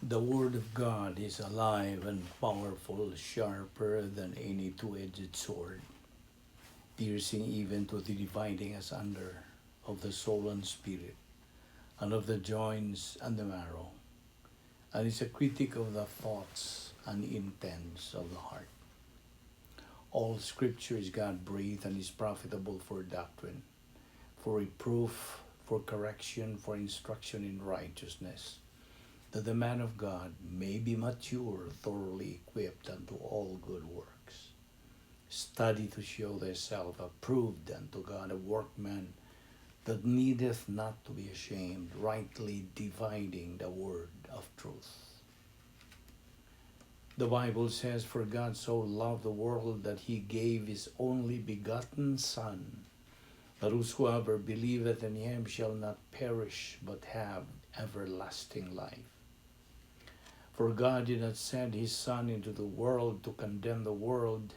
The Word of God is alive and powerful, sharper than any two-edged sword, piercing even to the dividing asunder of the soul and spirit, and of the joints and the marrow, and is a critic of the thoughts and intents of the heart. All Scripture is God breathed and is profitable for doctrine, for reproof, for correction, for instruction in righteousness, that the man of God may be mature, thoroughly equipped unto all good works. Study to show thyself approved unto God, a workman that needeth not to be ashamed, rightly dividing the word of truth. The Bible says, "For God so loved the world that he gave his only begotten Son, that whosoever believeth in him shall not perish, but have everlasting life. For God did not send his Son into the world to condemn the world,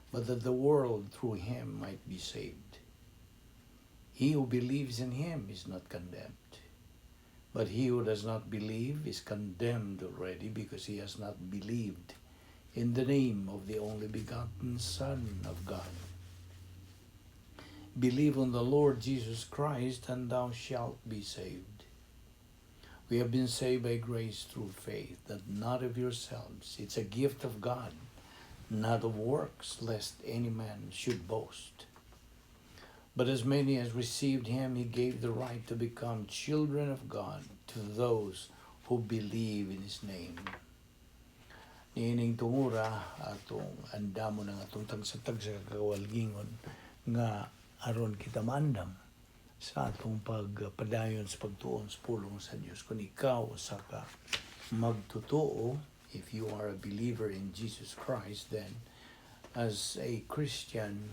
but that the world through him might be saved. He who believes in him is not condemned. But he who does not believe is condemned already, because he has not believed in the name of the only begotten Son of God. Believe on the Lord Jesus Christ, and thou shalt be saved. We have been saved by grace through faith, that not of yourselves. It's a gift of God, not of works, lest any man should boast. But as many as received him, he gave the right to become children of God, to those who believe in his name." Niining tungura, atong andamon ang atong tagsa-tagsa kaugalingon nga aron kita maandam sa atong pagpadayon sa pagtuon sa pulong sa Dios. Kung ikaw usa ka magtotoo, if you are a believer in Jesus Christ, then as a Christian,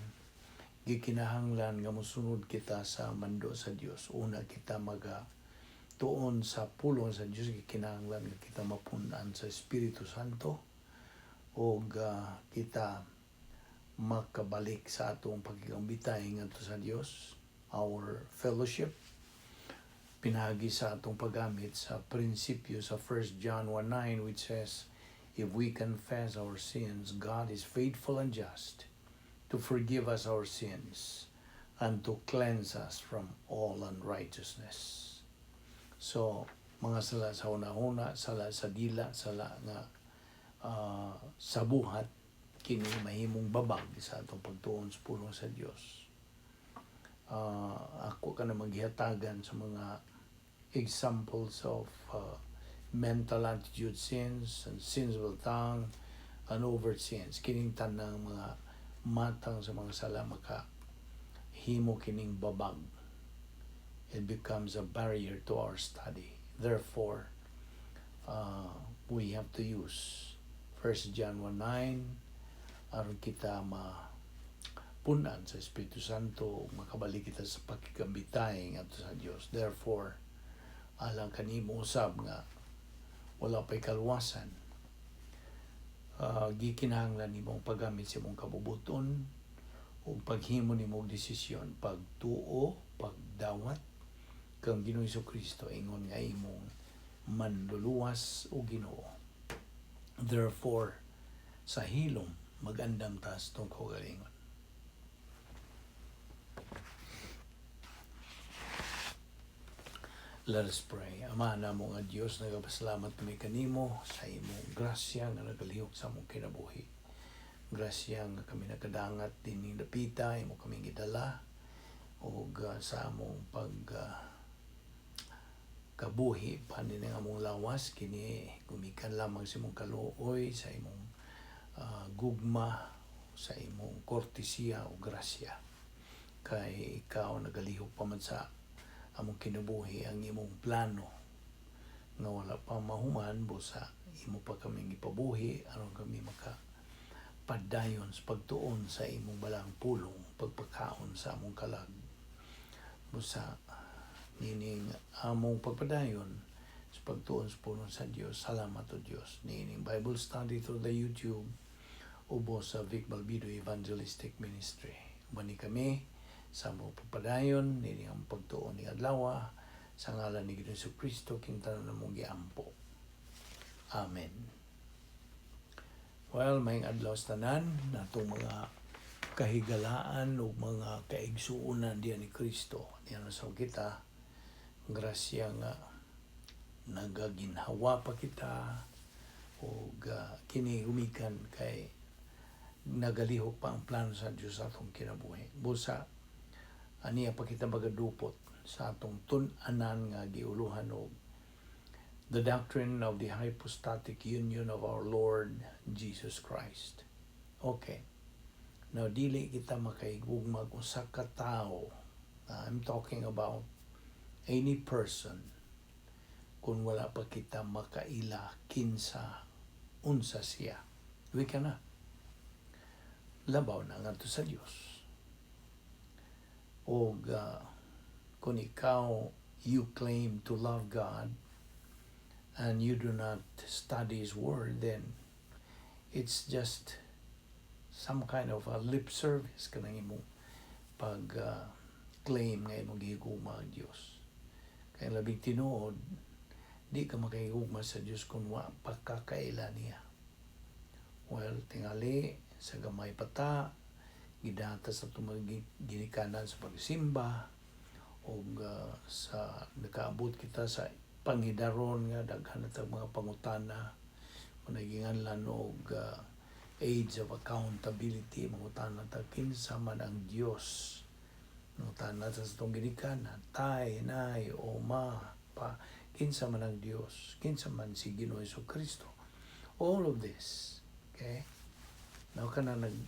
gikinahanglan nga mosunod kita sa mando sa Dios. Una kita maga tuon sa pulong sa Dios, gikinahanglan nga kita mapun-an sa Espiritu Santo og kita makabalik sa atong pakigambitay ngadto sa Dios, our fellowship, pinaagi sa atong paggamit sa prinsipyo sa 1 John 1:9, which says, "If we confess our sins, God is faithful and just to forgive us our sins and to cleanse us from all unrighteousness." So, mga sala sa una-una, sala sa dila, sala nga sa buhat, kini mahimong babag sa atong pagtuon sa pulong sa Dios. Ako ka na maghihatagan sa mga examples of mental attitude sins and sins of the tongue and overt sins. Kining tanang mga matang sa mga sala maka himo kining babag. It becomes a barrier to our study. Therefore, we have to use 1 John 1:9 aron kita ma punan sa Espiritu Santo, makabalik kita sa pakigambitay ngadto sa Dios. Therefore, alang kanimo usab nga wala pa'y kaluwasan, gikinahanglan nimong paggamit sa imong kabubuton ug paghimo nimo og desisyon pagtuo, pagdawat kang Ginoong Kristo ingon nga imong manluluwas o Ginoo. Therefore, sa hilom magandam ta sa atong kaugalingon. Let us pray. Ama namo nga Dios, nagapasalamat kami kanimo sa imong grasya nga nagalihok sa among kinabuhi. Grasya nga kami nakadangat dining dapita, imo kaming gidala ug sa among pag kabuhi pa ni ang among lawas, kini gumikan lamang sa imong kaluoy, sa imong gugma, sa imong kortesiya o grasya. Kay ikaw nagalihok pa man sa among kinabuhi, ang imong plano nga wala pa mahuman, busa imo pa kaming ipabuhi aron kami maka padayon sa pagtuon sa imong balang pulong, pagpakaon sa among kalag. Busa nining among pagpadayon sa pagtuon sa pulong sa Dios. Salamat o Dios nining Bible study through the YouTube ubos sa Vic Balbido Evangelistic Ministry. Ubani kami sa among pagpadayon nining ang pagtuon ni adlaw, sa ngalan ni Ginoong Kristo king tanan namong giampo. Amen. Well, maayong adlaw sa tanan natong mga kahigalaan ug mga kaigsuonan diha ni Kristo. Diha na sa kita, grasya nga nagaginhawa pa kita ug kini gumikan kay nagalihok pa ang plano sa Dios sa atong kinabuhi. Busa aniya pa kita magadupot sa atong tun-anan nga giuluhan og the doctrine of the hypostatic union of our Lord Jesus Christ. Okay. Now, dili kita makahigugmag usa ka tawo. I'm talking about any person kung wala pa kita makaila kinsa unsa siya. We cannot. Labaw na ngadto sa Dios. Og kung ikaw, you claim to love God and you do not study His Word, then it's just some kind of a lip service kanang imong pag claim nga imong gihigugma ang Dios. Kay labing tinuod, di ka makahigugma sa Dios kung wa pa ka kaila niya. Well, tingali sa gamay pa ta, gidata sa atong mga ginikanan sa pagsimba ug sa nakaabot kita sa pangidaron nga daghan na tag mga pangutana, mao og age of accountability, mangutana ta kinsa man ang Dios. Mangutana ta sa atong ginikanan, tay, nay, o ma, pa, kinsa man ang Dios, kinsa man si Ginoo Kristo. All of this, okay? Now kana nag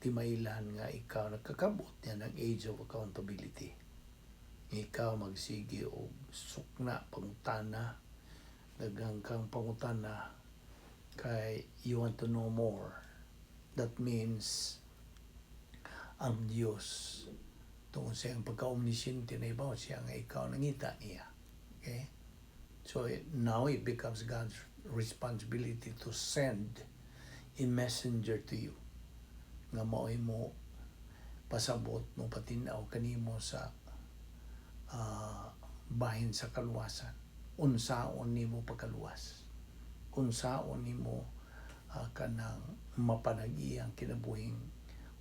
timailan nga ikaw nagkakabot yan ang age of accountability. Ikaw magsige og sukna pangutana, daghan kang pangutana kay you want to know more. That means ang Diyos tungod sa iyang pagka-omniscient na ibaw siya nga ikaw nangita niya. Okay? So now it becomes God's responsibility to send a messenger to you nga mao'y mo pasabot, mo patinaw kanimo sa bahin sa kaluwasan, unsaon nimo pagkaluwas, unsaon nimo kanang mapanag-iyang kinabuhing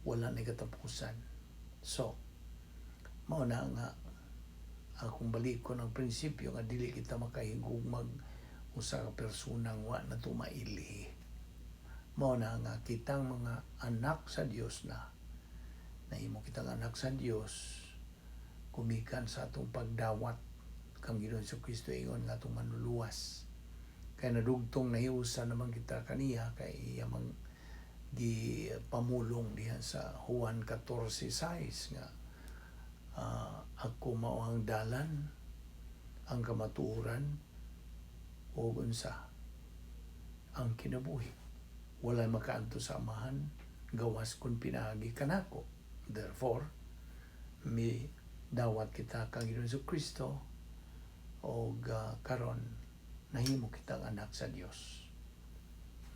wala na katapusan. So mao na nga akong balikon ang prinsipyo nga dili kita makahigugmag usa ka personang wa na mailhi. Mao na nga kitang mga anak sa Dios na nahimo kitang anak sa Dios gumikan sa atong pagdawat kang Ginoong Kristo ingon nga atong manluluwas. Kay nadugtong nahiusa naman kita kaniya kay iya mang gi pamulong diha sa Juan 14:6 nga ako mao ang dalan, ang kamatuoran ug unsa, ang kinabuhi. Walay makaadto sa Amahan gawas kun pinaagi kanako. Therefore, mi dawat kita kang Ginoong Kristo og karon nahimo kitang anak sa Dios.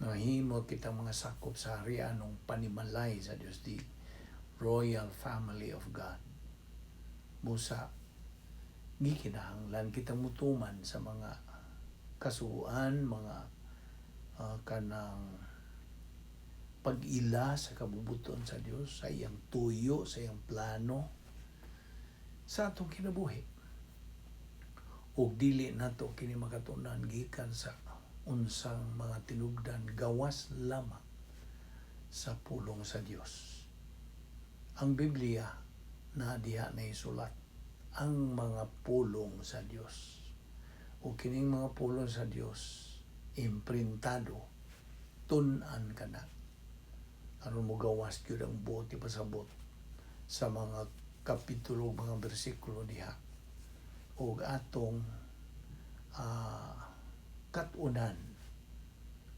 Nahimo kitang mga sakop sa harianong panimalay sa Dios, the royal family of God. Busa gikinahanglan kitang mutuman sa mga kasuguan, mga kanang pag-ila sa kabubuton sa Dios, sa iyang tuyo, sa iyang plano sa atong kinabuhi. Ug dili nato kini makatunan gikan sa unsang mga tinubdan gawas lamang sa pulong sa Dios. Ang Biblia na diha na isulat ang mga pulong sa Dios. O kining mga pulong sa Dios imprintado, tun-an kana aron mo gawas gyud ang buot ipasabot sa mga kapitulo, mga bersikulo diha ug atong katunan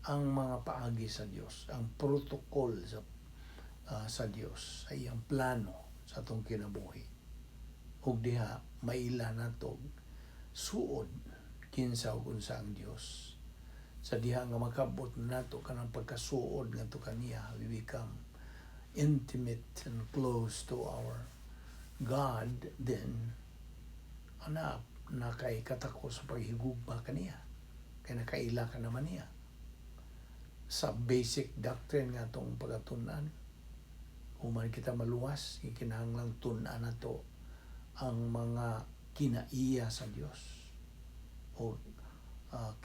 ang mga paagi sa Dios, ang protocol sa Dios, sa iyang plano sa atong kinabuhi. Ug diha maila nato suod kinsa ug unsa ang Dios. Sa diha nga makabot nato kanang pagkasuod ngadto kaniya, we become intimate and close to our God, then ana na kay katako sa paghigugma kaniya. Kay nakaila ka naman niya sa basic doctrine nga atong pagatunan. Human kita maluwas, ikinahanglang tun-an nato ang mga kinaiya sa Dios o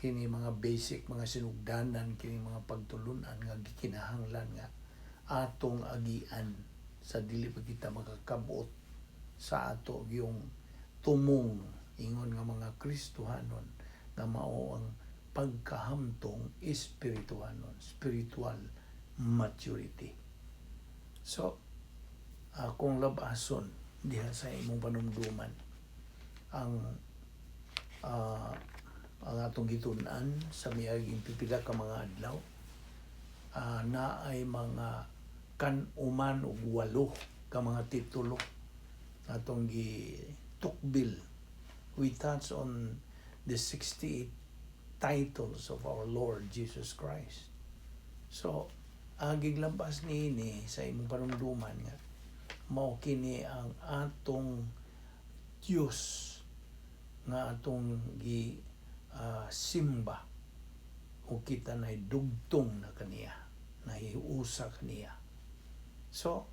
kini mga basic, mga sinugdanan, kini mga pagtulunan nga gikinahanglan nga atong agian sa dili pa kita makakabot sa ato yung tumong ingon nga mga Kristohanon nga mao ang pagkahamtong espirituhanon, spiritual maturity. So, akong labason diha sa imong panumduman ang atong gitun-an sa miaging pipila ka mga adlaw, na ay mga kan-uman og walo ka mga titulo atong gitukbil. We touch on the 68 titles of our Lord Jesus Christ. So, agig lampas niini sa imong panumduman nga mao kini ang atong Dios nga atong gi simba o kita na dugtong na kaniya, nahiusa kaniya. So,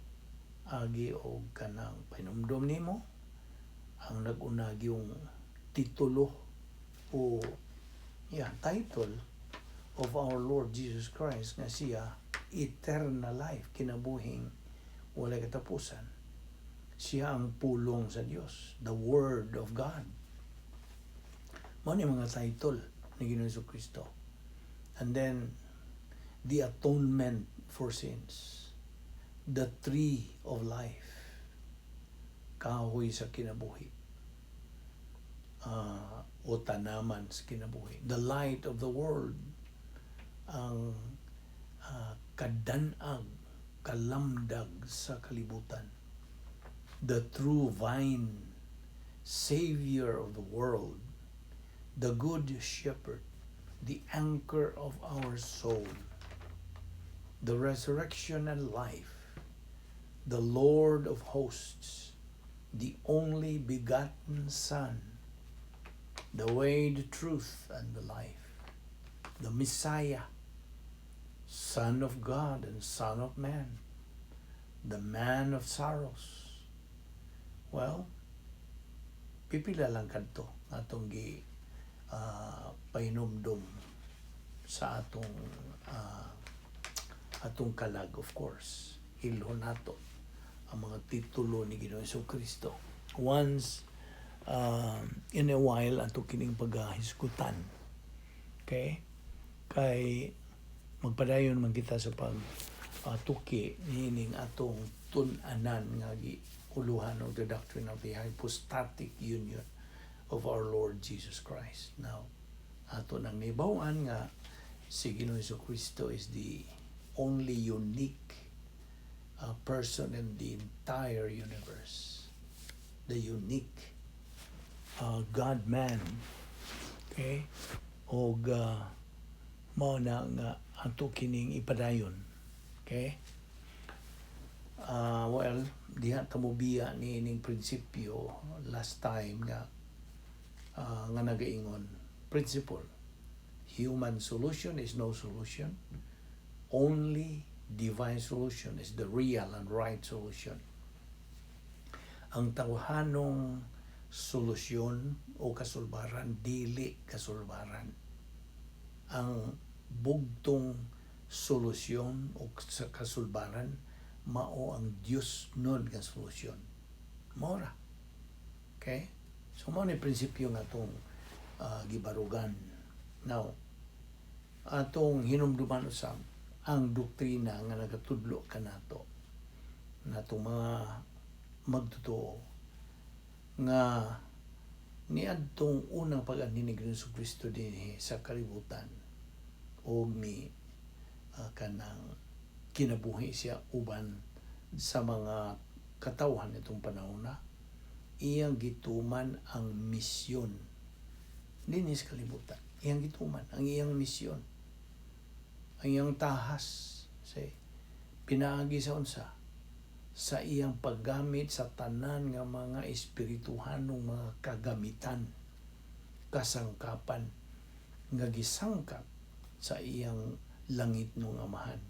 agi og kanang pahinumdom nimo ang nag-una yung titulo o, yeah, title of our Lord Jesus Christ nga siya eternal life, kinabuhing walay katapusan. Siya ang pulong sa Dios, the Word of God. Mao ni mga title ni Ginoong Kristo. And then the atonement for sins, the tree of life, kahoy sa kinabuhi, o tanaman sa kinabuhi, the light of the world, ang kadanag, kalamdag sa kalibutan, the true vine, savior of the world, the good shepherd, the anchor of our soul, the resurrection and life, the Lord of hosts, the only begotten Son, the way, the truth, and the life, the Messiah, Son of God and Son of Man, the Man of Sorrows. Well, pipila lang kadto atong gi pahinumdum sa atong kalag. Of course, ilhon nato ang mga titulo ni Ginoong Kristo. Once in a while ato kining paghahisgutan. Okay? Kay magpadayon man kita sa pag tuki niining atong tun-anan nga gi uluhan of the doctrine of the hypostatic union of our Lord Jesus Christ. Now, ato nang nahibaw-an nga si Ginoong Kristo is the only unique person in the entire universe. The unique God-man. Okay? Og mao na nga ato kining ipadayon. Okay? Well, diha ta mobiya ni ining prinsipyo last time nga nagaingon, principle: human solution is no solution, only divine solution is the real and right solution. Ang tawhanong solusyon o kasulbaran, dili kasulbaran. Ang bugtong solusyon o sa kasulbaran mao ang Dios nun nga solusyon. Mao ra. Okay? So mao ni prinsipyo nga atong gibarugan. Now, atong hinumduman usab ang doktrina nga nagatudlo kanato natong mga magtotoo nga niadtong unang pag-anhi ni Ginoong Kristo dinhi sa kalibutan og mi kanang kinabuhi siya uban sa mga katawhan nitong panahon na iyang gituman ang misyon dinhi sa kalibutan. Iyang gituman ang iyang misyon, ang iyang tahas, say, pinaagi sa unsa? Sa iyang paggamit sa tanan nga mga espirituhanong mga kagamitan, kasangkapan. nga gisangkap sa iyang langitnong Amahan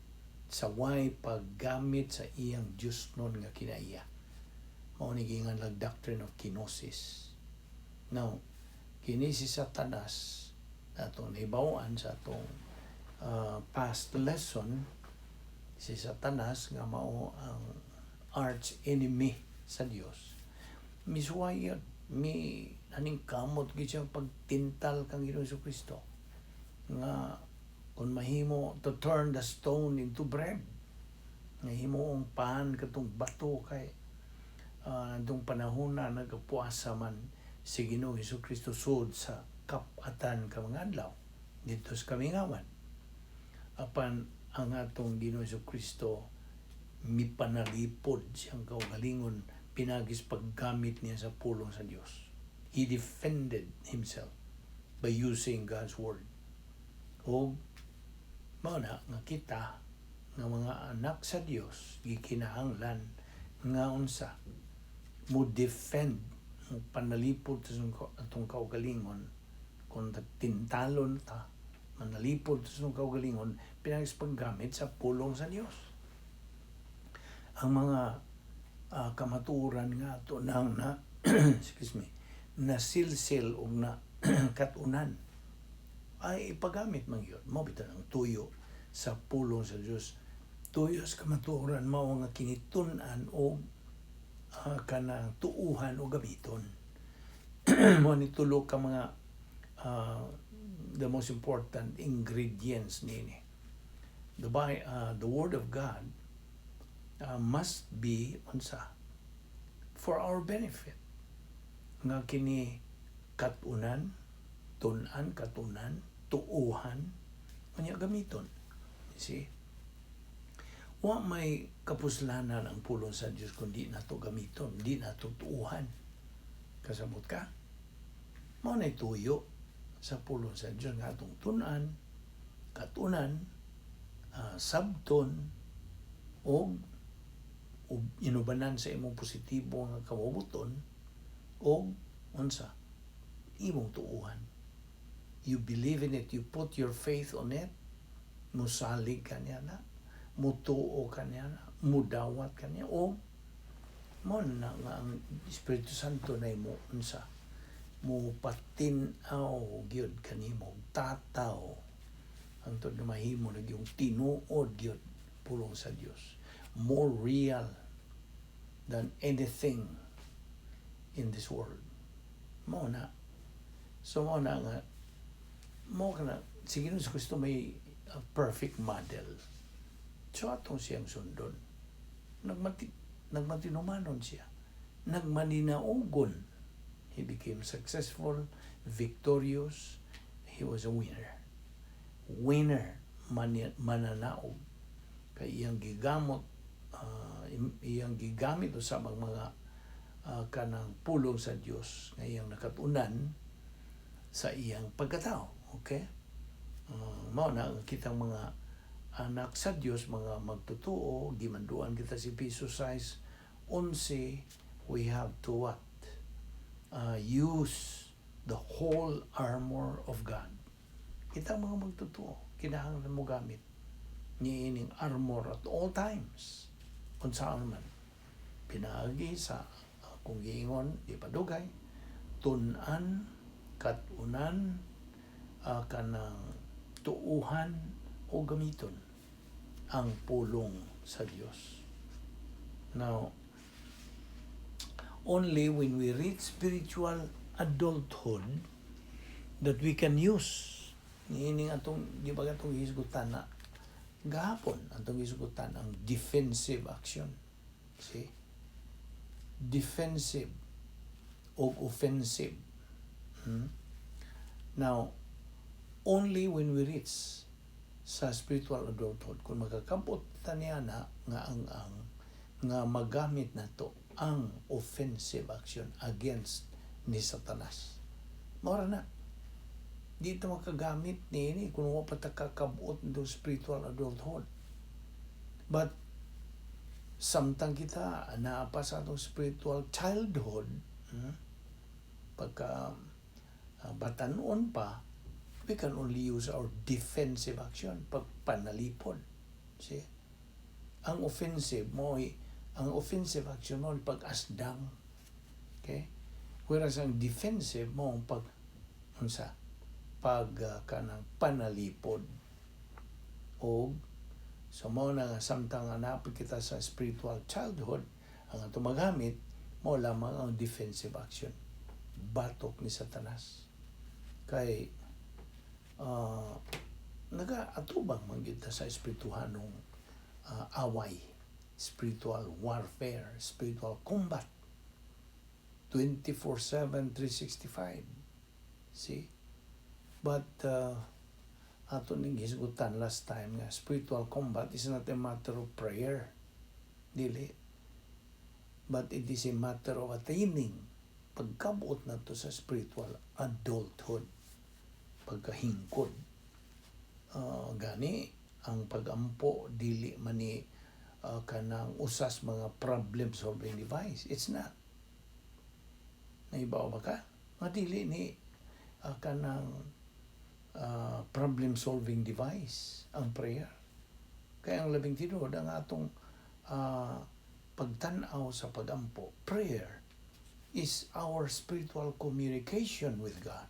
sa way paggamit sa iyang Diyosnon nga kinaiya. Mao ni giingon lag doctrine of kenosis. Now, kini si Satanas, atong nahibaw-an sa atong past lesson, si Satanas nga mao ang arch enemy sa Dios, misuwayod, mi naning kamot gid siya pagtintal kang Ginoong Kristo nga kung mahimo to turn the stone into bread, nga himuong pan katong bato, kay atong panahon na nagapuasa man si Ginoong Kristo sud sa kap-atan ka mga adlaw didto sa kamingawan. Apan ang atong Ginoong Kristo, mipanalipod siyang kaugalingon pinaagi sa paggamit niya sa pulong sa Dios. He defended himself by using God's word. O mao na nga kita nga mga anak sa Dios, gikinahanglan nga unsa, mo defend, mo panalipod sa atong kaugalingon kung tintalon ta, manalipod sa atong kaugalingon pinaagi sa paggamit sa pulong sa Dios. Ang mga kamatuoran nga ato nang na, excuse me, nasilsil og na katunan ay ipagamit man gyud. Mao bitaw ang tuyo sa pulong sa Dios. Tuyo sa kamatuoran mao nga kinitun-an og kanang tuuhan o gamiton. Mao ni tulo ka mga the most important ingredients niini. The word of God must be unsa, for our benefit, nga kini katunan, tun-an, katunan, tuuhan, unya gamiton. You see, wa may kapuslanan ang pulong sa Dios kung di nato gamiton, di nato tuuhan. Kasabot ka? Mao na tuyo sa pulong sa Dios nga atong tun-an, katunan, sabton og inubanan sa imong positibo nga kabubuton og unsa, imong tuuhan. You believe in it, you put your faith on it, musalig ka niya na, mutuo ka niya na, mudawat ka niya, o mo na nga ang Espiritu Santo na imo unsa, mo patin-aw gyud kanimo, tataw hangtod nga mahimo na yung tinuod gyud pulong sa Dios, more real than anything in this world. Mao na. So mao na nga mao kana si Ginoong Kristo may a perfect model, so atong siyang sundon. Nagmatinumanon siya, nagmaninaugon. He became successful, victorious. He was a winner, winner, mananaog, kay iyang gigamot iyang gigamit usab ang mga kanang pulong sa Dios nga iyang nakatunan sa iyang pagkatao. Okay, mao na ang kitang mga anak sa Dios, mga magtotoo, gimanduan kita sa Efeso 6:11. We have to what? Use the whole armor of God. Kitang mga magtotoo, kinahanglan mo gamit niining armor at all times, kung saan man, pinaagi sa akong giingon di pa dugay, tun-an, katunan, kanang tuuhan o gamiton ang pulong sa Dios. Now, only when we reach spiritual adulthood that we can use niining atong, di ba, atong hisgutan na gahapon, atong hisgutan ang defensive action. See, defensive o offensive. Now, only when we reach sa spiritual adulthood, kung makakabot ta niya na nga ang nga magamit nato ang offensive action against ni Satanas. Mao ra na. Di ta makagamit niini kung wa pa ta kakabot ng spiritual adulthood. But samtang kita naa pa sa atong spiritual childhood, pagka batanon pa, we We can only use our defensive action, pagpanalipod. See? Ang offensive mo, ang offensive action mo pag-asdang. Okay? Whereas ang defensive mo ang pag unsa, pag kanang panalipod. Og so mao na nga samtang nga naa pa kita sa spiritual childhood, ang atong magamit mao lamang ang defensive action, batok ni Satanas, kay nagaatubang man gyud ta sa espirituhanong away, spiritual warfare, spiritual combat, 24/7, 365. See? But ato ning hisgutan last time nga spiritual combat is not a matter of prayer, dili, but it is a matter of attaining, pagkabot nato sa spiritual adulthood, pagkahingkod. Gani ang pagampo dili man ni kanang usas mga problem solving device. It's not. Nahibaw ba ka nga dili ni kanang problem solving device ang prayer? Kaya ang labing tinuod, ang atong pagtan-aw sa pagampo, prayer is our spiritual communication with God.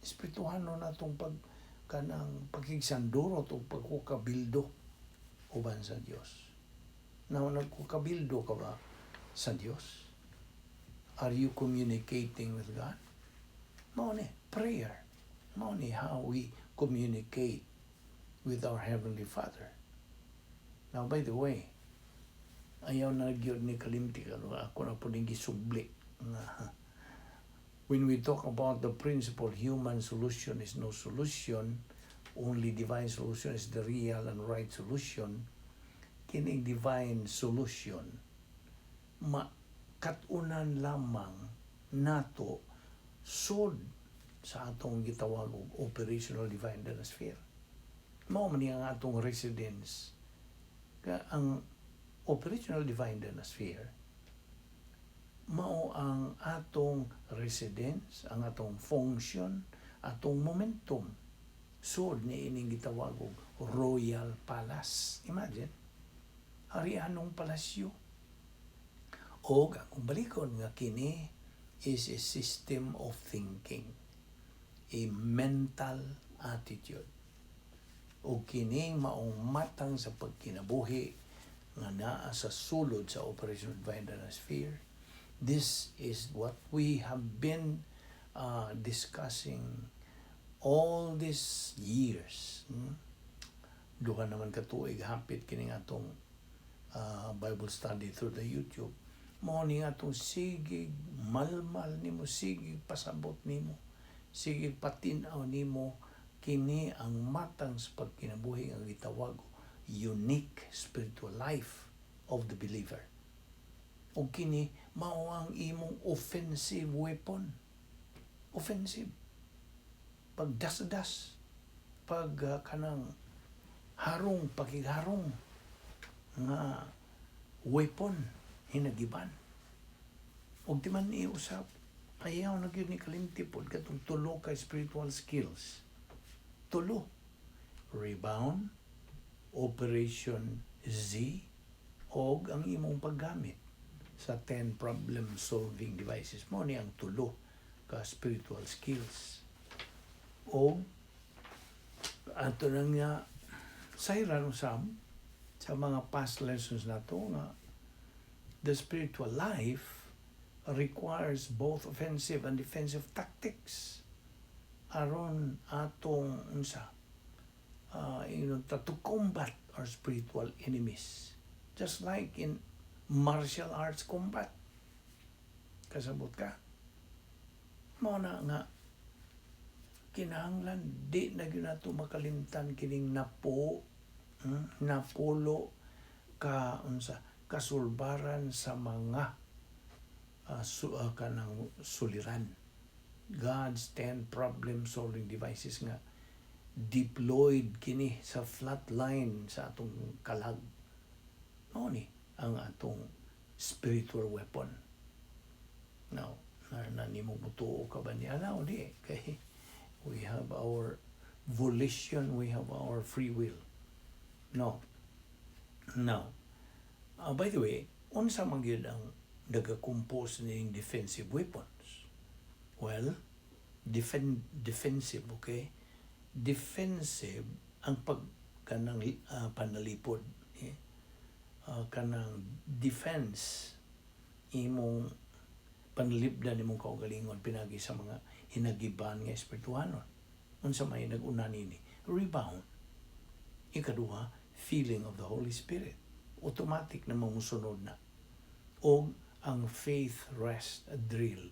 Espirituhano natong pag kanang pakigsandurot o pagkukabildo uban sa Dios. Now, nagkukabildo ka ba sa Dios? Are you communicating with God? Mao ni prayer. Mao ni how we communicate with our Heavenly Father. Now, by the way, ayaw na gyud ni kalimti ka, ako na po ning gisubli nga when we talk about the principle human solution is no solution, only divine solution is the real and right solution, kining divine solution makatunan lamang nato sud sa atong gitawag og operational divine sphere. Mao man ni ang atong residence. Ka ang operational divine sphere mao ang atong residence, ang atong function, atong momentum. Sud ni ining gitawag og Royal Palace. Imagine, harianong palasyo. Og akong balikon nga kini is a system of thinking, a mental attitude. O kining maong matang sa pagkinabuhi nga naa sa sulod sa Operation Divine Sphere. This is what we have been discussing all these years. Duha naman katuig hapit kining atong Bible study through the YouTube. Mao ni atong sigig malmal nimo, sigig pasabot nimo, sigig patin-aw nimo kini ang matang sa pagkinabuhi nga gitawag unique spiritual life of the believer. Ug kini mao ang imong offensive weapon. Offensive. Pagdasdas, pag kanang harong, pakigharong nga weapon hinagiban. Ug di man iusap, ayaw na gyud ni kalimti pod katong tulo ka spiritual skills. Tulo. Rebound, Operation Z, og ang imong paggamit sa 10 problem solving devices mo ni ang tulo ka spiritual skills. Og ato nang nga sayran usab sa mga past lessons nato nga the spiritual life requires both offensive and defensive tactics aron atong unsa ta to combat our spiritual enemies, just like in martial arts combat. Kasabot ka? Mao na nga kinahanglan di na gyud nato makalimtan kining napulo ka unsa kasulbaran sa mga kanang suliran, God's 10 problem solving devices nga deployed kini sa flat line sa atong kalag. Mao ni ang atong spiritual weapon. Now, na nimo mutuo ka ba niya na o di kay We have our volition, we have our free will. No. Now, by the way, unsa man gyud ang nagakompose ning defensive weapons? Well, defensive, okay? Defensive ang pag kanang panalipod, eh? Kanang defense, imong panalipdan imong kaugalingon pinagi sa mga hinagiban nga espirituhanon. Unsa may nag-una nini? Rebound. Ikaduha, filling of the Holy Spirit. Automatic na mamusunod na. O ang faith rest drill.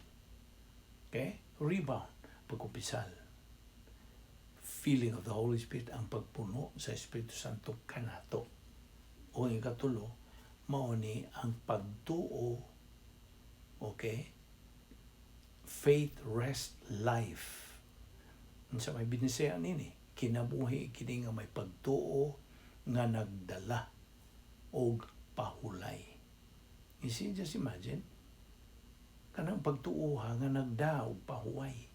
Okay? Rebound. Pagkumpisal. Filling of the Holy Spirit, ang pagpuno sa Espiritu Santo kanato. O ang ikatulo, mao ni ang pagtuo, okay? Faith, rest, life. Unsa may binisaya nini? Kinabuhi kini nga may pagtuo nga nagdala og pahulay. You see, just imagine, kanang pagtuoha nga nagda og pahuway.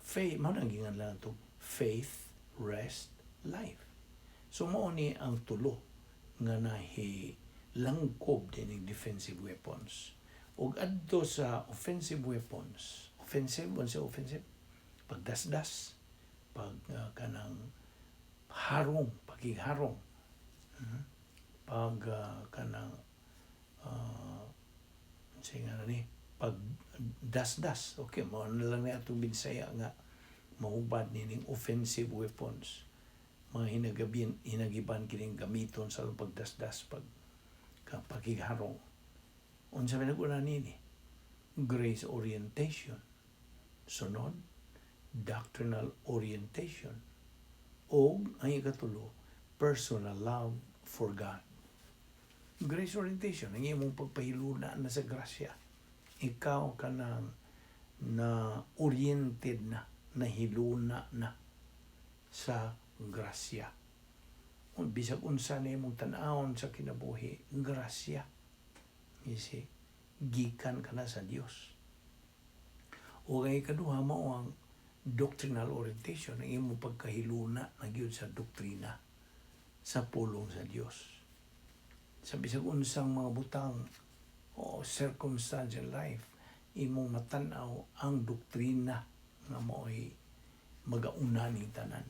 Faith, mao nang gingan lang to, faith, rest, life. So mao ni ang tulo nga nahi langkob dining defensive weapons. Ug adto sa offensive weapons, offensive, unsa offensive? Pagdasdas, pag kanang harong, pagigharong, pag kanang unsa nga na ni, pag dasdas, okay, mao na lang ni atong Binsaya nga mahubad nining offensive weapons, mga hinagabin hinagiban kining gamiton sa atong pagdasdas, pag pagigharong. Unsa may nag-una nini? Grace orientation, sunod doctrinal orientation, o ang ikatulo, personal love for God. Grace orientation, ang imong pagpahiluna na sa grasya. Ikaw kanang na oriented na, nahiluna na sa grasya. Kung bisag unsa na imong tan-awon sa kinabuhi, grasya. You see, gikan ka na sa Dios. O ang ikaduha, mao ang doctrinal orientation, ang imong pagkahiluna na gyud sa doktrina sa pulong sa Dios. Sa bisag unsang mga butang o circumstance in life, imong matan-aw ang doktrina nga mao'y magauna ning tanan.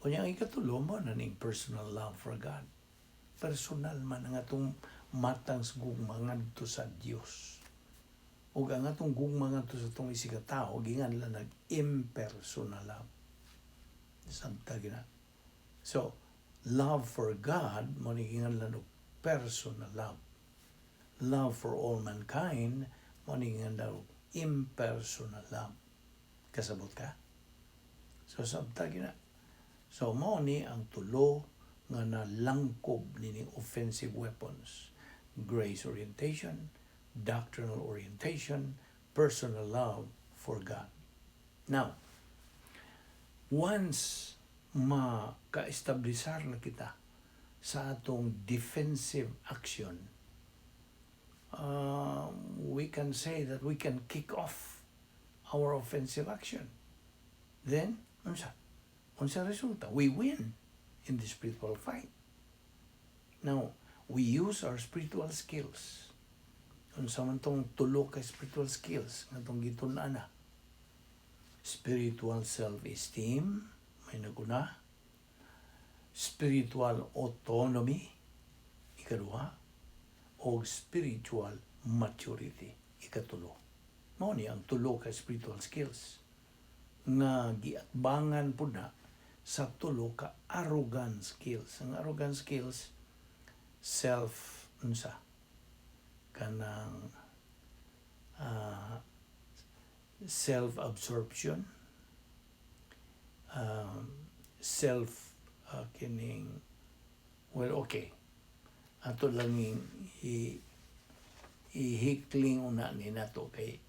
Unya ang ikatulo mo na ning personal love for God. Personal man ang atong matang sa gugma ngadto sa Dios. Ug ang atong gugma ngadto sa atong isig ka tawo ginganlan nag impersonal love. Sabta gina. So, love for God mo ni ginganlan og personal love. Love for all mankind mo ni ginganlan og impersonal love. Kasabot ka? So sabta gina. So mao ni ang tulo nga nalangkob nining offensive weapons: Grace orientation, doctrinal orientation, personal love for God. Now, once maka-establisar na kita sa atong defensive action, we can say that we can kick off our offensive action. Then, unsa? Unsa resulta? We win in the spiritual fight. Now, we use our spiritual skills. Unsa man tong tulo ka spiritual skills nga tong gitun-an na? Spiritual self-esteem, may naguna. Spiritual autonomy, ikaduha. O spiritual maturity, ikatulo. Mao ni ang tulo ka spiritual skills nga giatbangan pud na sa tulo ka arrogant skills. Ang arrogant skills, self unsa kanang self-absorption, self kining, well, okay, ato lang ning i ihikling una ni nato kay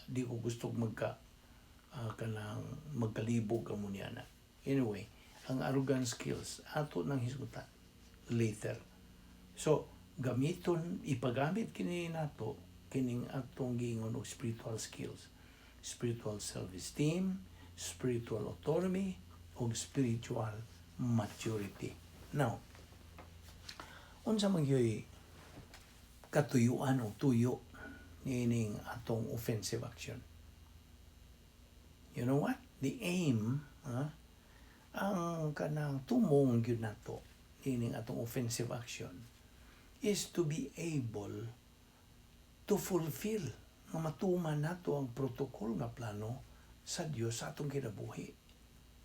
di ko gusto magka kanang magkalibog kamo niya na. Anyway, ang arrogant skills ato nang hisgutan later. So, gamiton, ipagamit kini nato kining atong giingon og spiritual skills. Spiritual self-esteem, spiritual autonomy, ug spiritual maturity. Now, unsa man gyud katuyuan o tuyo niining atong offensive action? You know what? The aim, ha? Ang kanang tumong gyud nato niining atong offensive action is to be able to fulfill nga matuman nato ang protocol nga plano sa Dios sa atong kinabuhi.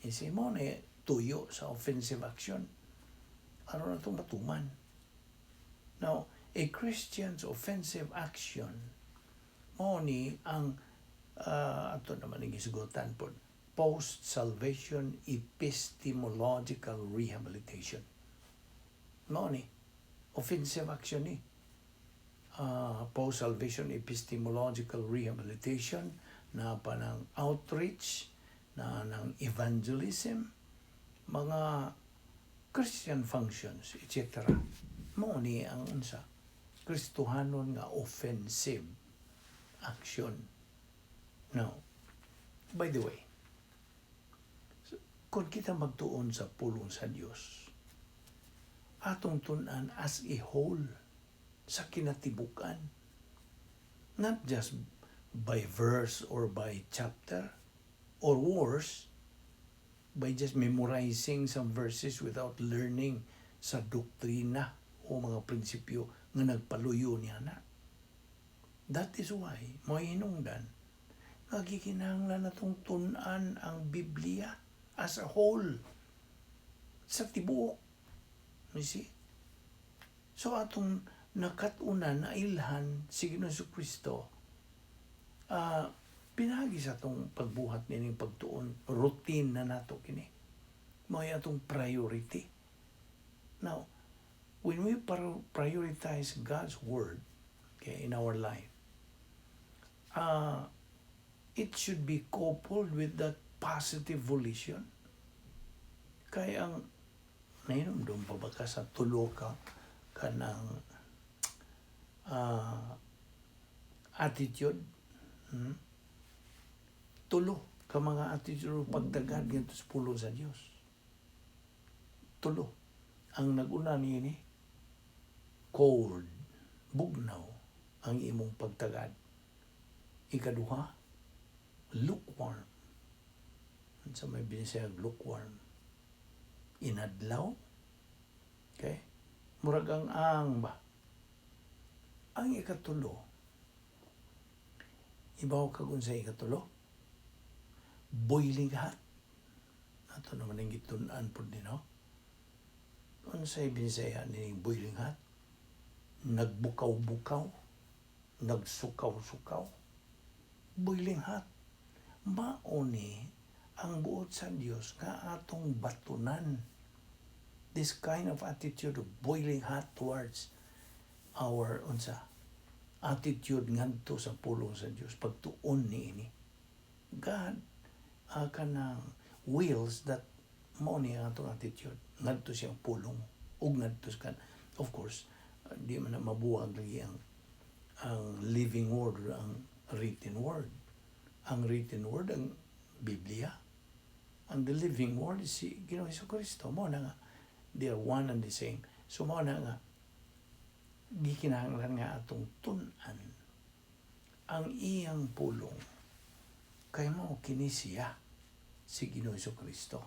Isi mao na tuyo sa offensive action aron atong matuman. Now, a Christian's offensive action mao ni ang ato naman ang gisgutan po, post-salvation epistemological rehabilitation. Mao ni offensive action ni post-salvation epistemological rehabilitation na pa ng outreach na ng evangelism, mga Christian functions, etc. Mao ni ang unsa, Kristohanon nga offensive action. Now, by the way, so, kung kita magtuon sa pulong sa Dios, atong tun-an as a whole sa kinatibukan. Not just by verse or by chapter, or worse, by just memorizing some verses without learning sa doktrina o mga prinsipyo nga nagpaluyo niya na. That is why, mao hinungdan, nga gikinahanglan natong tun-an ang Biblia as a whole sa tibuok. You see? So atong nakat-unan na ilhan si Ginoong Kristo, pinagi sa atong pagbuhat nining pagtuon, routine na nato kini. Mao atong priority. Now, when we prioritize God's word, okay, in our life, it should be coupled with that positive volition. Kaya ang nahinumdum pa ba ka sa tulo ka kanang attitude? Tulo ka mga attitude o pagtagad ngadto sa pulong sa Dios. Tulo. Ang nag-una niini, cold, bugnaw ang imong pagtagad. Ikaduha, lukewarm. Sa may Binisaya, lukewarm. Inadlaw. Okay? Murag ang ba. Ang ikatulo, ibaw ka kung sa ikatulo, boiling hot. Ato naman ang gitun-an po din, no? Unsay Binisaya ni boiling hot? Nagbukaw-bukaw, nagsukaw-sukaw, boiling hot. Mao ni ang buot sa Dios nga atong batunan. This kind of attitude of boiling hot towards our unsa, attitude ngadto sa pulong sa Dios, pagtuon niini. God kanang wills that mao ni ang atong attitude ngadto siyang pulong ug ngadto sa kan, of course, di man na mabuwag lagi ang living word or ang written word. Ang written word ang Biblia, ang the living word is si Ginoong Kristo. Mao na nga they are one and the same. So mao na nga gikinahanglan nga atong tun-an ang iyang pulong kay mao kini siya, si Ginoong Kristo.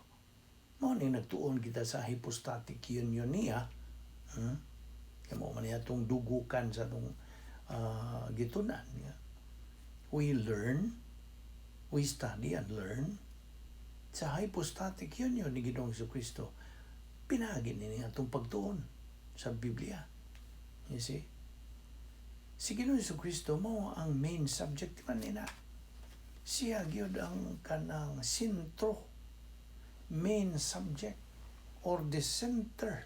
Mao ni nagtuon kita sa hypostatic union niya. Kay mao man niya atong dugukan sa atong gitunan. We learn, we study and learn sa hypostatic union ni Ginoong Kristo. Pinagi ni atong pagtuon sa Biblia. You see? Si Ginoong Kristo mao ang main subject man nina. Siya gyud ang kanang sentro, main subject or the center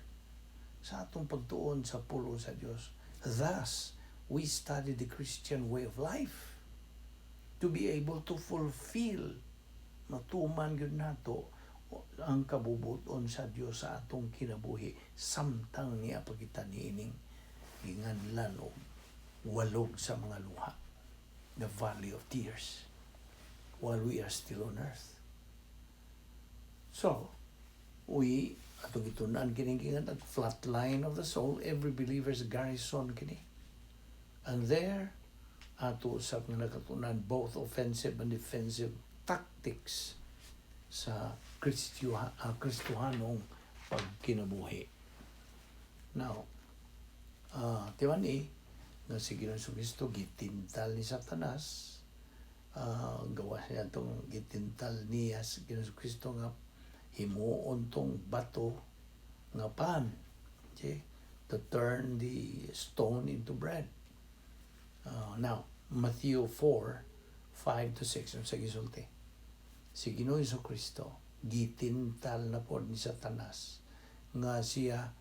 sa atong pagtuon sa pulong sa Dios. Thus, we study the Christian way of life to be able to fulfill, matuman gyud nato ang kabubuton sa Dios sa atong kinabuhi samtang niya pa kita niining ginganlan og walog sa mga luha, the valley of tears. while we are still on earth. So, we atong gitun-an kining giingon at flat line of the soul, every believer's garrison kini. And there, ato usab nga nakatunan both offensive and defensive tactics sa Kristohanong pagkinabuhi. Now, timan ni, nga si Ginoong Kristo gitintal ni Satanas, gawa siya itong gitintal niya sa Ginoong Kristo nga himuon tong bato nga pan. Okay? To turn the stone into bread. Now, Matthew 4, 5 to 6, ang sa gisulti. Si Ginoong Kristo, gitintal na po ni Satanas nga siya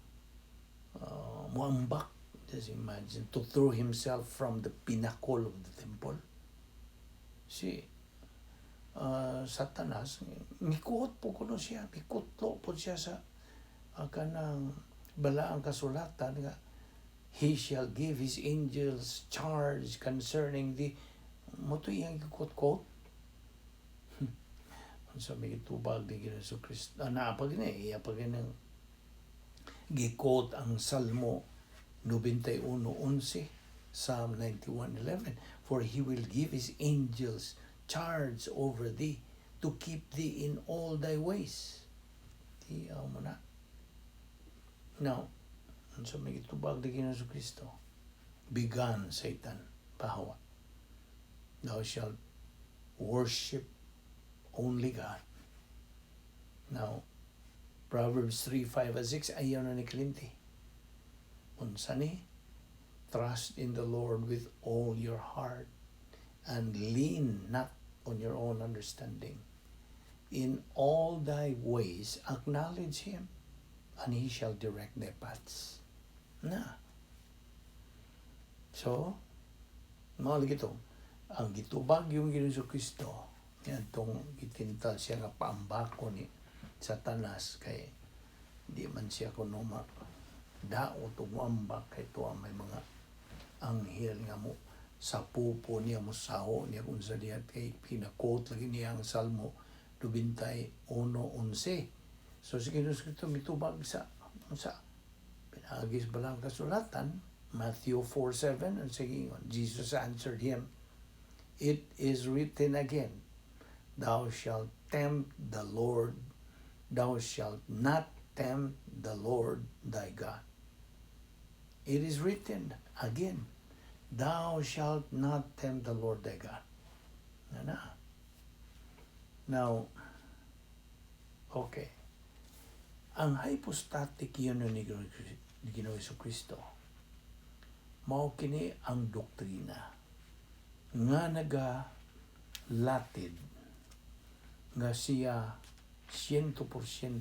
muambak. Just imagine, to throw himself from the pinnacle of the temple. Si Satanas, mikuot po kuno siya, mikutlo po siya sa kanang balaang kasulatan nga he shall give his angels charge concerning thee. Mao to iyang quote-quote. Unsa may gitubag ni Ginoong Kristo? Ah, naa pa gini, iya pa gini gi-quote ang Salmo 91:11, Psalm 91:11, "For he will give his angels charge over thee to keep thee in all thy ways." Di mo na. Now, unsa may gitubag ni Ginoong Kristo? "Begone, Satan, pahawa. Thou shalt worship only God." Now, Proverbs 3, 5, and 6, ayaw na ni Clinty. Unsa ni? "Trust in the Lord with all your heart and lean not on your own understanding. In all thy ways acknowledge him, and he shall direct thy paths." Na. So, mao lagi to, ang gitubag yung Ginoong Kristo, yan tong gitintal siya nga paambako ni Satanas kay di man siya kuno ma daot og muambak kay tuwa may mga anghel nga mo sa pupo niya, mo saho niya kung sa diya kay pina-quote lagi niya ang Salmo 91:11. So si Ginoong Kristo mitubag sa pinaagi sa balaang kasulatan, Matthew 4:7, and sige, Jesus answered him, "It is written again, thou shalt tempt the Lord, thou shalt not tempt the Lord thy God." It is written again, "Thou shalt not tempt the Lord thy God." Na na. Now, okay. Ang hypostatic union ni Ginoong Kristo, mao kini ang doktrina nga naga latid nga siya 100%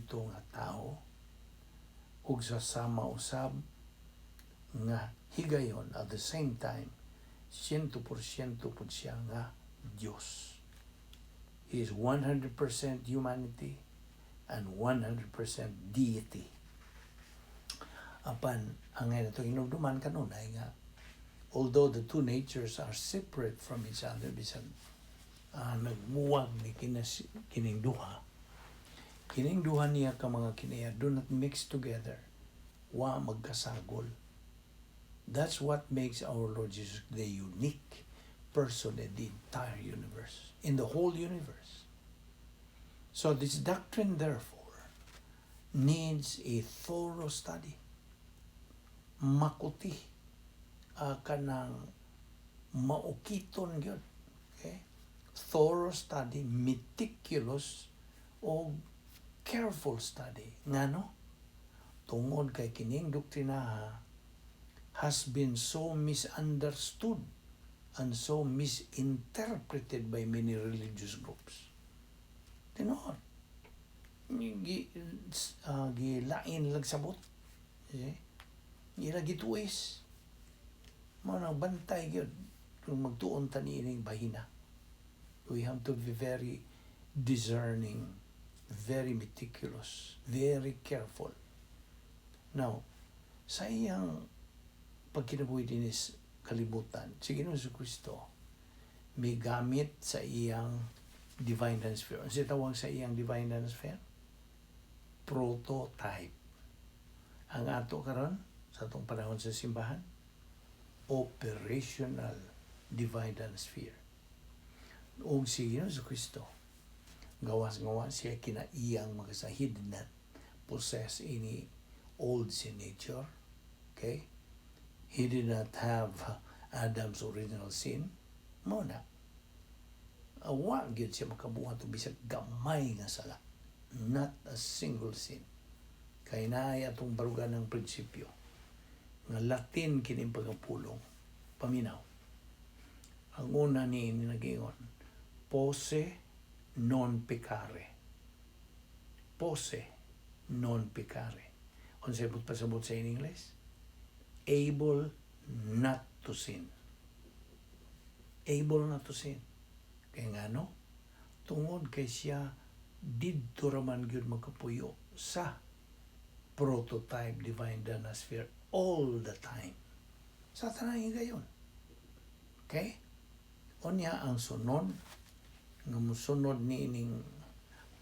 nga tao ug sa sama usab nga higayon, at the same time, 100% pud siya nga Dios. He is 100% humanity and 100% deity. Apan ang ngayon ito hinumduman kanunay nga although the two natures are separate from each other, bisan nagmuwag ni kinas, kining duha niya ka mga kinaiya do not mix together, wa magkasagol. That's what makes our Lord Jesus the unique person in the entire universe, in the whole universe. So this doctrine, therefore, needs a thorough study. Makuti, kanang maukiton gyud. Okay? Thorough study, meticulous o careful study. Ngano? Tungod kay kining doktrinaha has been so misunderstood and so misinterpreted by many religious groups. Tinuod. Gi, gilain lang sabot. Okay? Ila gituis. Mao nang bantay gyud kung magtuon ta niining bahina. We have to be very discerning, very meticulous, very careful. Now, sa iyang pagkinabuhi dinis kalibutan, si Ginoong Kristo may gamit sa iyang Divine sphere. Ang tawag sa iyang divine sphere? Prototype. Ang ato karon sa atong panahon sa simbahan, operational divine sphere. Og si Ginoong Kristo, gawas nga wa siya kinaiyang makasala, he did not possess any old sin nature. Okay? He did not have Adam's original sin. Mao na. Wa gyud siya makabuhat og bisag gamay nga sala. Not a single sin. Kay naay atong barugan ng prinsipyo nga Latin kining pagapulong. Paminaw. Ang una ni nagingon, posse non peccare. Posse non peccare. Unsay buot pasabot sa in English? Able not to sin. Able not to sin. Kay ngano? Tungod kay siya didto raman gyud makapuyo sa prototype divine sphere all the time. Sa tanan gayon. Okay? Unya ang sunod nga musunod ni ining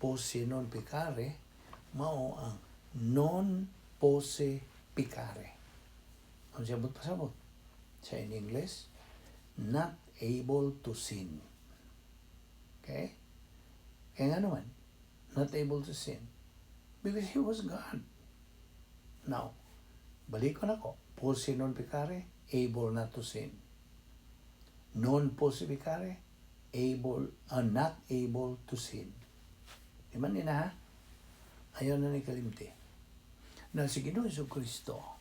posse non peccare mao ang non posse peccare. Ang siya pasabot sa in English, not able to sin. Okay? Kaya nga naman, not able to sin. Because he was God. Now, balik ko na ko. Posse non peccare, able not to sin. Non posse peccare, able, not able to sin. Di man ni na ha? Ayaw na ni kalimti. Na si Ginoong Kristo,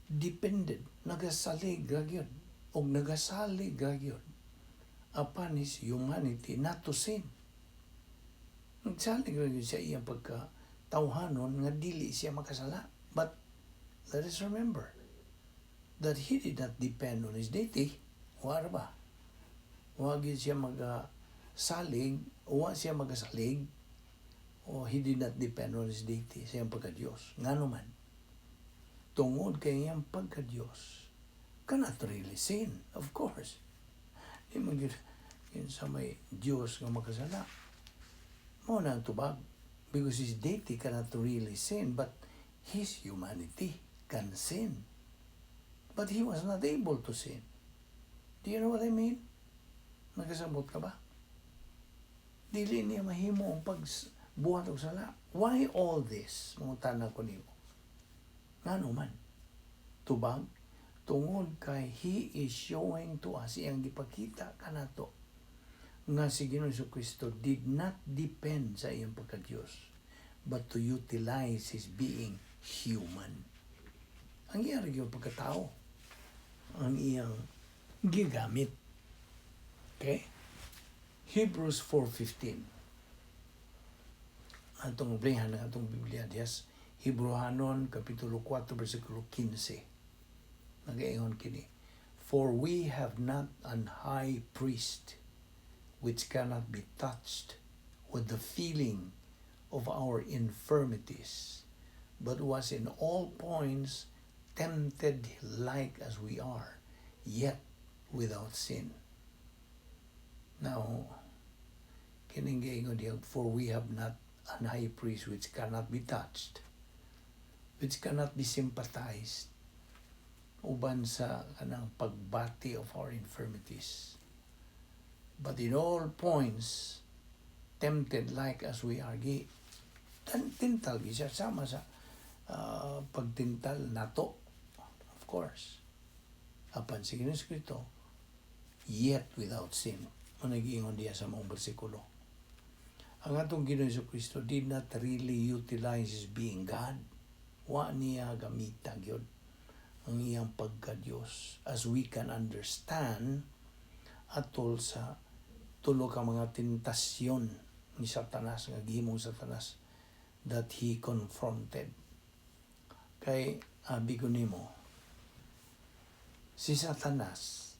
depended, nagasalig ra gyud, og nagasalig ra gyud upon his humanity not to sin. Nagsalig ra gyud siya iyang pagka tawhanon nga dili siya makasala. But let us remember that he did not depend on his deity. Wa ra ba? Wa gyud siya magasalig, wa siya magasalig, o he did not depend on his deity sa iyang pagka-Diyos. Ngano man, tungod kay iyang pagka-Diyos, cannot really sin, of course. Di man gyud yun sa may Diyos nga makasala. Mao na ang tubag. Because his deity cannot really sin, but his humanity can sin. But he was not able to sin. Do you know what I mean? Nagkasabot ka ba? Dili niya mahimo ang pagbuhat og sala. Why all this? Mangutana ko nimo. Ngano man? Tubag, tungod kay he is showing to us, iyang gipakita kanato nga si Ginoong Kristo did not depend sa iyang pagka-Diyos but to utilize his being human. Ang iyang yung pagkatao, ang iyang gigamit. Okay? Hebrews 4:15. Atong oblihan ng atong Biblia diyas Hebrehanon Kapitulo 4 versikulo 15. Nagaingon kini: "For we have not an high priest which cannot be touched with the feeling of our infirmities, but was in all points tempted like as we are, yet without sin." Now, kining giingon diya, for we have not an high priest which cannot be touched, which cannot be sympathized, uban sa kanang pagbati of our infirmities. But in all points, tempted like as we are, gi, tintal gi siya sama sa pagtintal nato, of course. Apan si Ginoong Kristo, yet without sin. Ang nagiingon diya sa mga bersikulo. Ang atong Ginoong Kristo did not really utilize his being God. Wa niya gamita gyud ang iyang pagka-Diyos as we can understand atol sa tulo ka mga tentasyon ni Satanas nga gihimong Satanas that he confronted. Kay abi ko nimo, si Satanas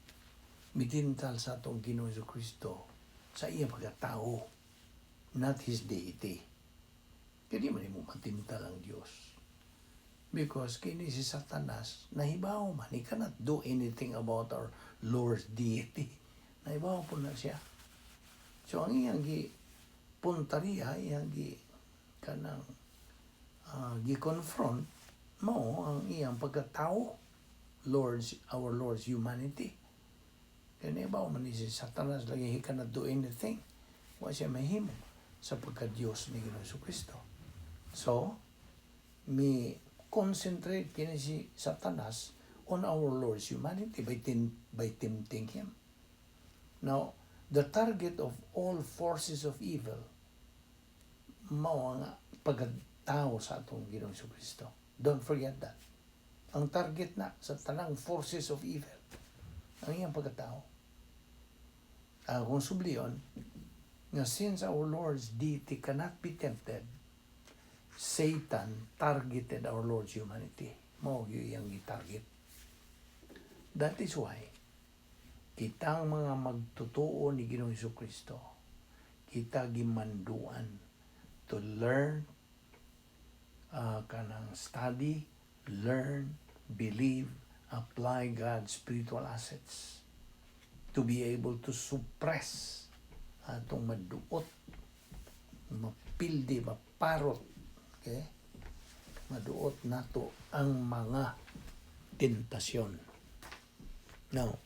mitintal sa atong Ginoong Kristo sa iyang pagkatao, not his deity. Kaya di man mo matintal ang Diyos. Because kini si Satanas, nahibaw man, he cannot do anything about our Lord's deity. Nahibaw po na siya. So ang iyang gi puntariya, iyang gi kanang gi-confront mao ang iyang pagkatao, our Lord's humanity. Kaya ba man ni si Satanas lagi, he cannot do anything. Wa siya mahimo sa pagka-Diyos ni Ginoong Kristo. So, mi concentrate kini si Satanas on our Lord's humanity by tempting him. Now, the target of all forces of evil mao ang pagkatao sa atong Ginoong Kristo. Don't forget that. Ang target na sa tanang forces of evil ang iyang pagkatao. Kung sublion, nga since our Lord's deity cannot be tempted, Satan targeted our Lord's humanity. Mao gyud iyang gi-target. That is why kitang mga magtutuo ni Ginoong Kristo, kita gimanduan to learn, kanang study, learn, believe, apply God's spiritual assets to be able to suppress atong maduot, mapildi, maparot, okay? Maduot nato ang mga tentasyon. Now,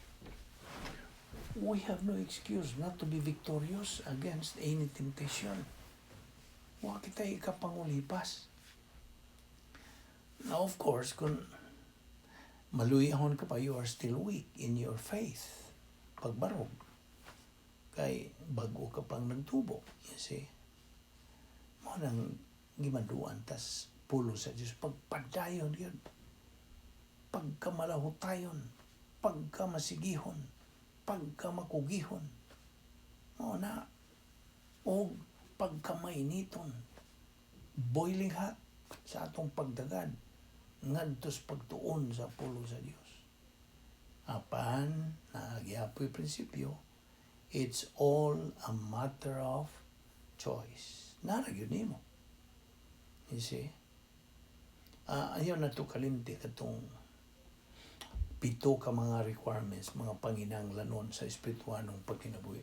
we have no excuse not to be victorious against any temptation. Wa kita ikapangulipas. Now, of course, kung maluyahon ka pa, you are still weak in your faith. Pagbarog. Kay bago ka pang nagtubo. You see? Mao nang gimanduan tas pulong sa Diyos. Pagpadayon yun. Pagkamalahutayon. Pagkamasigihon. Pagkamakugihon. Mao na. O pagkamainiton. Boiling hot sa atong pagdagad ngadto sa pagtuon sa pulong sa Dios. Apan, naa gyapoy prinsipyo, it's all a matter of choice. Naa ra gyud nimo. You see? Ayaw na to kalimti katong pito ka mga requirements, mga panginanglanon sa espirituanong pagkinabuhi.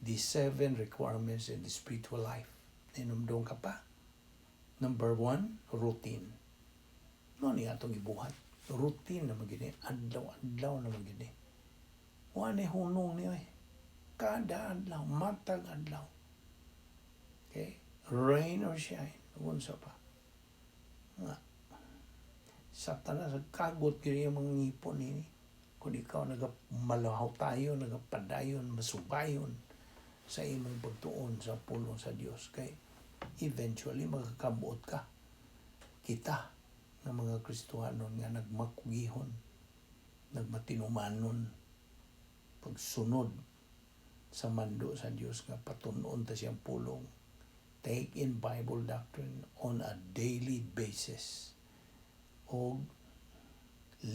The seven requirements in the spiritual life. Ninumdong ka pa. Number one, routine. No ni atong ibuhat. Routine na magini. Adlaw-adlaw na magini. Wa ni hunong niyo eh. Kada adlaw, matag adlaw. Okay? Rain or shine, unsa pa. Nga. Satanas, kagot kini yung mga ngipon nini. Kung ikaw nagamalahutayon, nagapadayon, masubayon sa imong pagtuon sa pulong sa Dios, kay eventually makakabuot ka. Kita nga mga Kristohanon nga nagmakugihon, nagmatinumanon, pagsunod sa mando sa Dios nga patunon ta siyang pulong. Take in Bible doctrine on a daily basis. O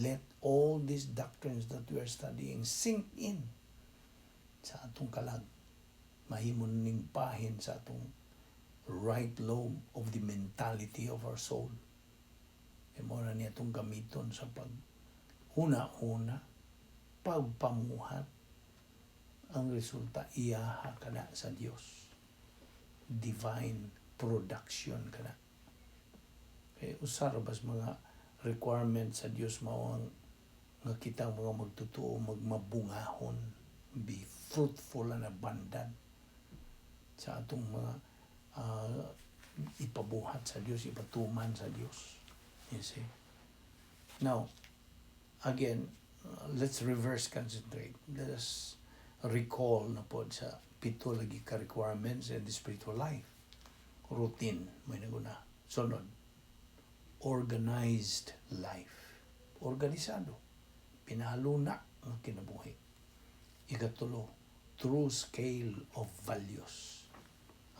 let all these doctrines that we are studying sink in sa atong kalag. Mahimo ning bahin sa atong right lobe of the mentality of our soul. E mao na niya itong gamiton sa pag una-una, pagpamuhat, ang resulta, iyaha ka na sa Dios. Divine production ka na. Kaya usa ra bas mga requirement sa Dios mao ang nga kita mga magtutuo magmabungahon, be fruitful and abundant sa atong mga ipabuhat sa Dios, ipatuman sa Dios. You see? Now, again, let's reverse concentrate. Let us recall na po sa pito lagi ka requirements in the spiritual life. Routine, may naguna. Sunod, organized life. Organisado. Pinahaluna ang kinabuhi. Ikatulo, true scale of values.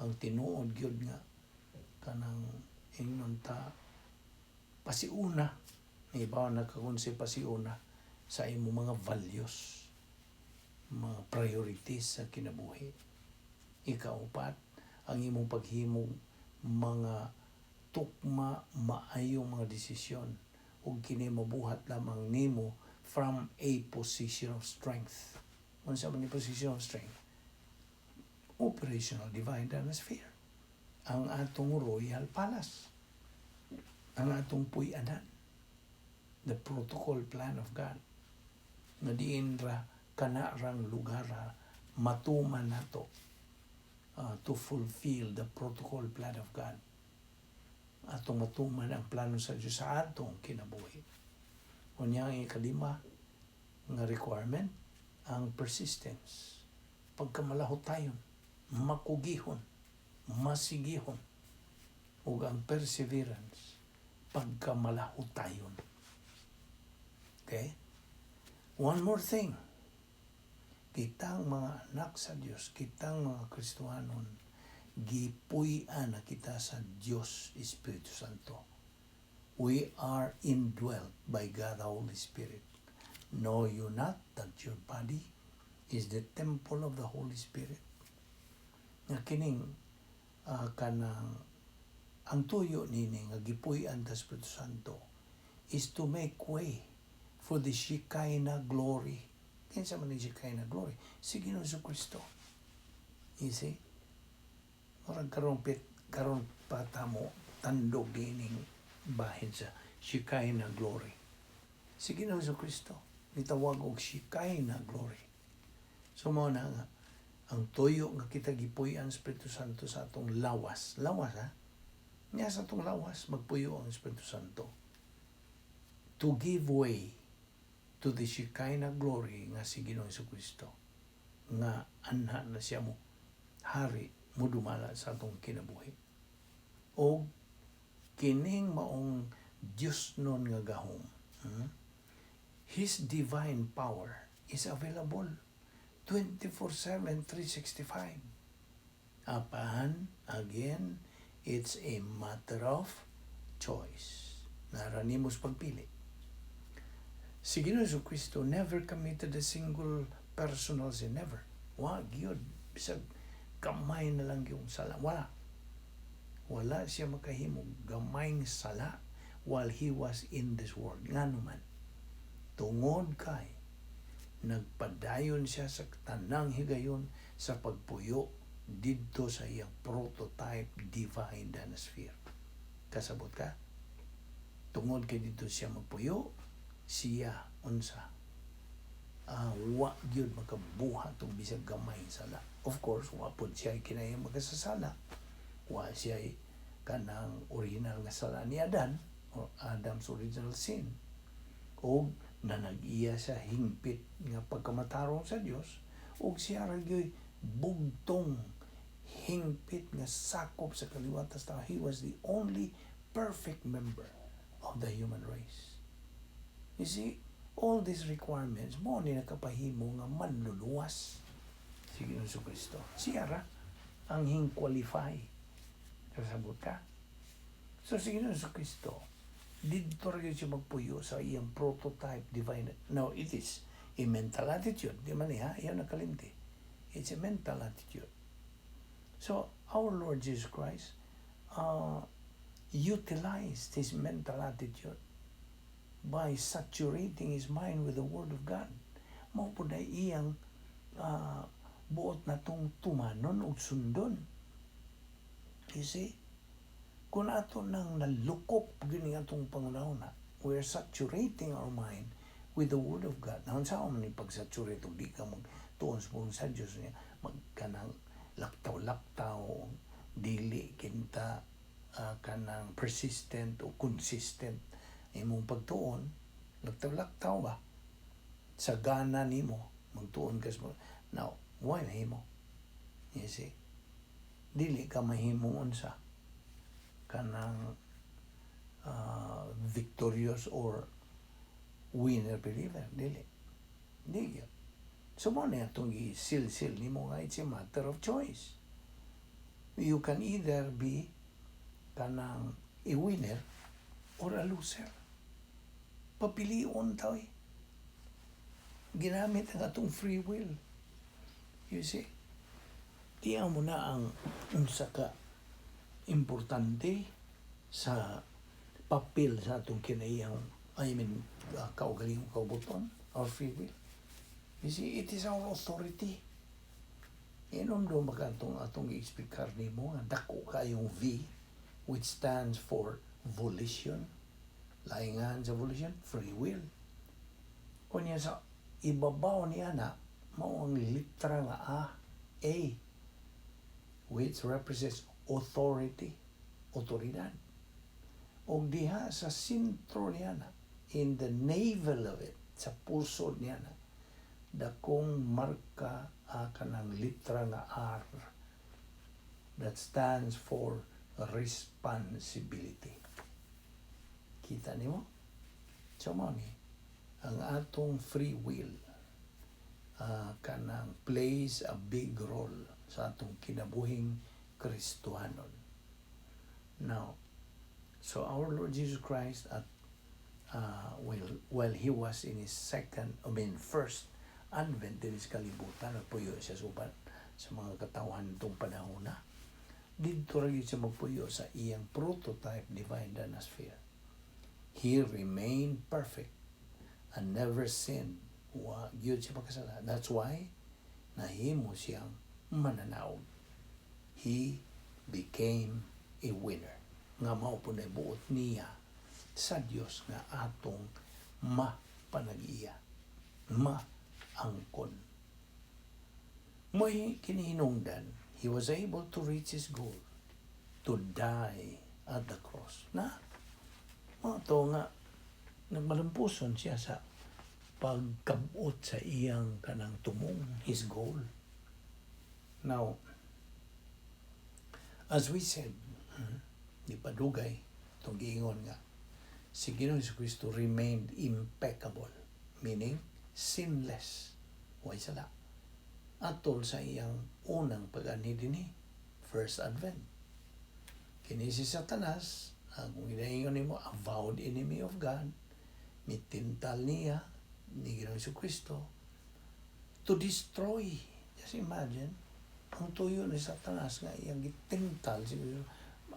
Ang tinuod gyud nga kanang ingnon ta pasiuna, ibaw nakakonsi pasiuna sa imong mga values, mga priorities sa kinabuhi. Ikaupat, ang imong paghimong mga tukma maayong mga desisyon ug kini mabuhat lamang nimo from a position of strength. Unsa man ni position of strength? Operational divine sphere. Ang atong royal palace. Ang atong puy-anan. The protocol plan of God. Nga diin ra kana rang lugar matuman nato to fulfill the protocol plan of God. Atong matuman ang plano sa Diyos sa atong kinabuhi. Unya, ang ikalima nga requirement, ang persistence. Pagkamalahutayon, makugihon, masigihon, ug ang perseverance, pagkamalahutayon. Okay? One more thing. Kitang mga anak sa Dios, kitang mga Kristohanon, gipuy-an na kita sa Dios Espiritu Santo. We are indwelt by God the Holy Spirit. Know you not that your body is the temple of the Holy Spirit? Nga kining kanang ang tuyo nini nga gipuy-an ta Espiritu Santo is to make way for the Shekinah glory. Kinsa man ni Shekinah glory? Si Ginoong Kristo. You see? Murag karon pit karon pa ta mo tandog ining bahin sa Shekinah glory. Si Ginoong Kristo gitawag og Shekinah glory. So mao na nga ang tuyo nga kita gipuy-an Espiritu Santo sa atong lawas. Lawas, ha? Nya sa atong lawas magpuyo ang Espiritu Santo to give way to the Shekinah glory nga si Ginoong Kristo nga anha na siya mo hari, mo dumala sa atong kinabuhi. O kining maong Dios nun nga gahom, His divine power is available 24/7, 365. Apan, again, it's a matter of choice. Naa ra nimo sa pagpili. Si Ginoong Kristo never committed a single personal sin. Never. Wa gyud. Bisag gamay na lang yung sala. Wala. Wala siya makahimo gamayng sala while he was in this world. Ngano man? Tungod kay nagpadayon siya sa tanang higayon sa pagpuyo didto sa iyang prototype divine sphere. Kasabot ka? Tungod kay didto siya magpuyo, siya unsa? Wa gyud makabuhat og bisag gamay sala. Of course, wa pod siya kinahanglan makasasala. Wa siya kanang original nga sala ni Adan or Adam's original sin. O na nag-iya sa hingpit nga pagkamatarong sa Dios ug siya ra gyud bugtong hingpit nga sakop sa kaliwatan sa tao. He was the only perfect member of the human race. You see, all these requirements mao ni nakapahimo nga manluluwas si Ginoong Kristo. Siya ra ang hing qualify. Kasabot ka? So si Ginoong Kristo, didto ra gyud siya magpuyo sa iyang prototype divine. Now, it is a mental attitude. Di man niya, iyan nakalimti. It's a mental attitude. So, our Lord Jesus Christ utilized his mental attitude by saturating his mind with the Word of God. Mao po na iyang buot natong tumanon ug sundon. You see? Kung ato nang nalukop gini atong pangunahuna, we are saturating our mind with the Word of God. Now, sa man ni pag-saturate ug di ka magtuon sa pulong sa Diyos niya, magkanang laktaw-laktaw, dili kinta kanang persistent o consistent imong pagtuon, laktaw-laktaw ba? Sa gana nimo, magtuon ka sa. Now, why mahimo? You see? Dili ka mahimong unsa kanang victorious or winner believer. Dili. Dili yun. So mao na itong gisil-sil nimo nga it's a matter of choice. You can either be kanang a winner or a loser. Papilion ta eh. Ginamit ang atong free will. You see? Tiyan mo na ang unsa ka importante sa papel sa atong kinaiyang, I mean, kaugalingong kaubuton, our free will. You see, it is our authority. Inom ba atong atong i-explicar nimo nga dako kayong V, which stands for volition? Laingan sa volition, free will. Unya sa ibabaw niya na mao ang litra nga A, A, which represents authority, otoridad. Og diha sa sentro niya na, in the navel of it, sa pusod niya na, dakong marka a kanang litra nga R that stands for responsibility. Kita nimo? So mao ni ang atong free will kanang plays a big role sa atong kinabuhing Kristohanon. Now, so our Lord Jesus Christ at while he was in his second, I mean, first advent dinhi sa kalibutan, nagpuyo siya suban sa mga katawhan itong panahon na. Didto ra gyud siya magpuyo sa iyang prototype divine dynasphere. He remained perfect and never sinned. Wa gyud siya makasala. That's why nahimo siyang mananaog. He became a winner. Nga mao po na buot niya sa Dios nga atong mapanag-iya, maangkon. May kinihinungdan, he was able to reach his goal, to die at the cross. Na, mao to nga, nagmalampuson siya sa pagkabot sa iyang kanang tumong, his goal. Now, as we said, di pa dugay, itong giingon nga, si Ginoong Kristo remained impeccable, meaning sinless, way sala. Atol sa iyang unang pag-anhi dinhi, first advent. Kini si Satanas, ang kung ginaingon nimo, avowed enemy of God, mitintal niya ni Ginoong Kristo to destroy. Just imagine, ang tuyo ni Satanas nga iyang gitintal si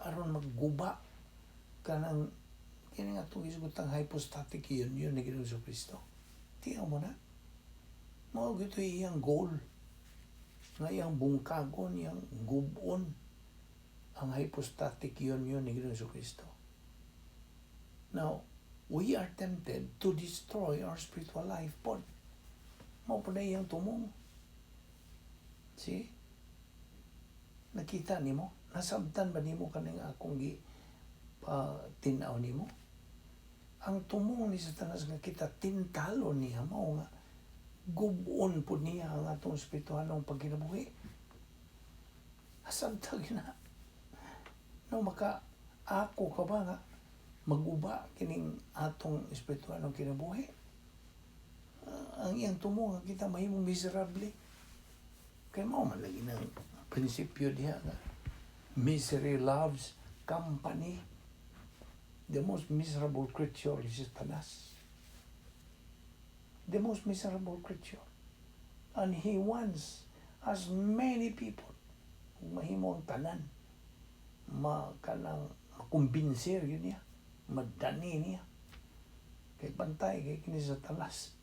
aron magguba kanang kini nga itong gisugutang hypostatic union ni Ginoong Kristo. Tiyaw mo na. Mao gito iyang goal nga iyang bungkagon, iyang gubon ang hypostatic union ni Ginoong Kristo. Now, we are tempted to destroy our spiritual life pod. Mao po na iyang tumong. See? Nakita nimo? Nasabtan ba nimo kaning akong gi tinaw nimo? Ang tumong ni Satanas nga kita tintalo niya mao nga gubon po niya ang atong espiritualong pagkinabuhi. Asabta gina. No, maka ako ka ba nga maguba kining atong espiritualong kinabuhi? Ang iyang tumong nga kita mahimong miserable. Kay mao man lagi ng prinsipyo diha nga misery loves company. The most miserable creature is Satanas. The most miserable creature. And he wants as many people kung mahimo ang tanan ma kanang makumbinser yun niya, madani niya, kay bantay kay kini Satanas.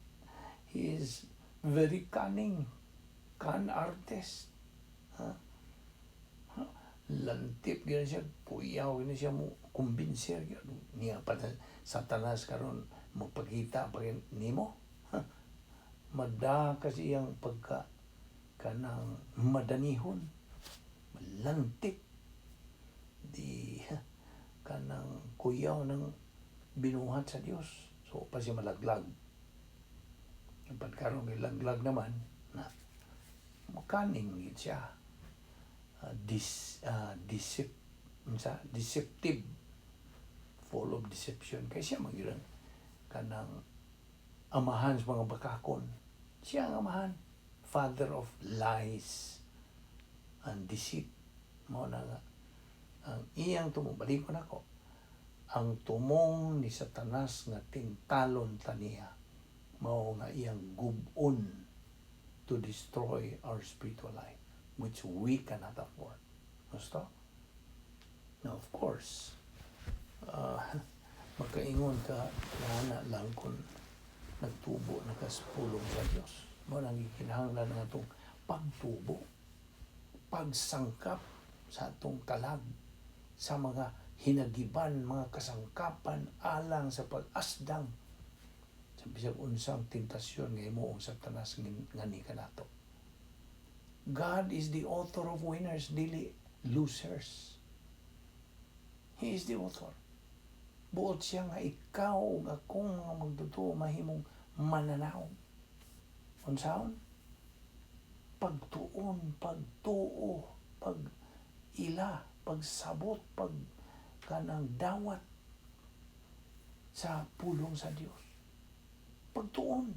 He is very cunning, con artist, ha? Ha? Lantip gyud siya, kuyaw gyud siya mo kumbinser gyud niya pa. Satanas karon magpakita pa nimo, ha? Mada kasi iyang pagka kanang madanihon, malantip di kanang kuyaw ng binuhat sa Dios. So pa siya malaglag. Ang pagkaroon may laglag naman na makaning gid siya, dis decep unsa, deceptive, full of deception, kay siya man gyud ang kanang amahan sa mga bakakon. Siya ang amahan, father of lies and deceit. Mao na nga ang iyang tumong, balikon ako, ang tumong ni Satanas nga tintalon taniya mao nga iyang gubon to destroy our spiritual life, which we cannot afford. Gusto? Now, of course, makaingon ka na lang kung nagtubo na ka sa pulong sa Dios. Mao nang gikinahanglan ng atong pagtubo. Pagsangkap sa atong kalag sa mga hinagiban, mga kasangkapan alang sa pag-asdang sa bisag unsang tentasyon nga himuong Satanas ngani kanato. God is the author of winners, dili losers. He is the author. Buot siya nga ikaw ug akong mga magtotoo mahimong mananaog. Unsaon? Pagtuon, pagtuo, pag ila, pagsabot, pag kanang dawat sa pulong sa Dios. Pagtuon.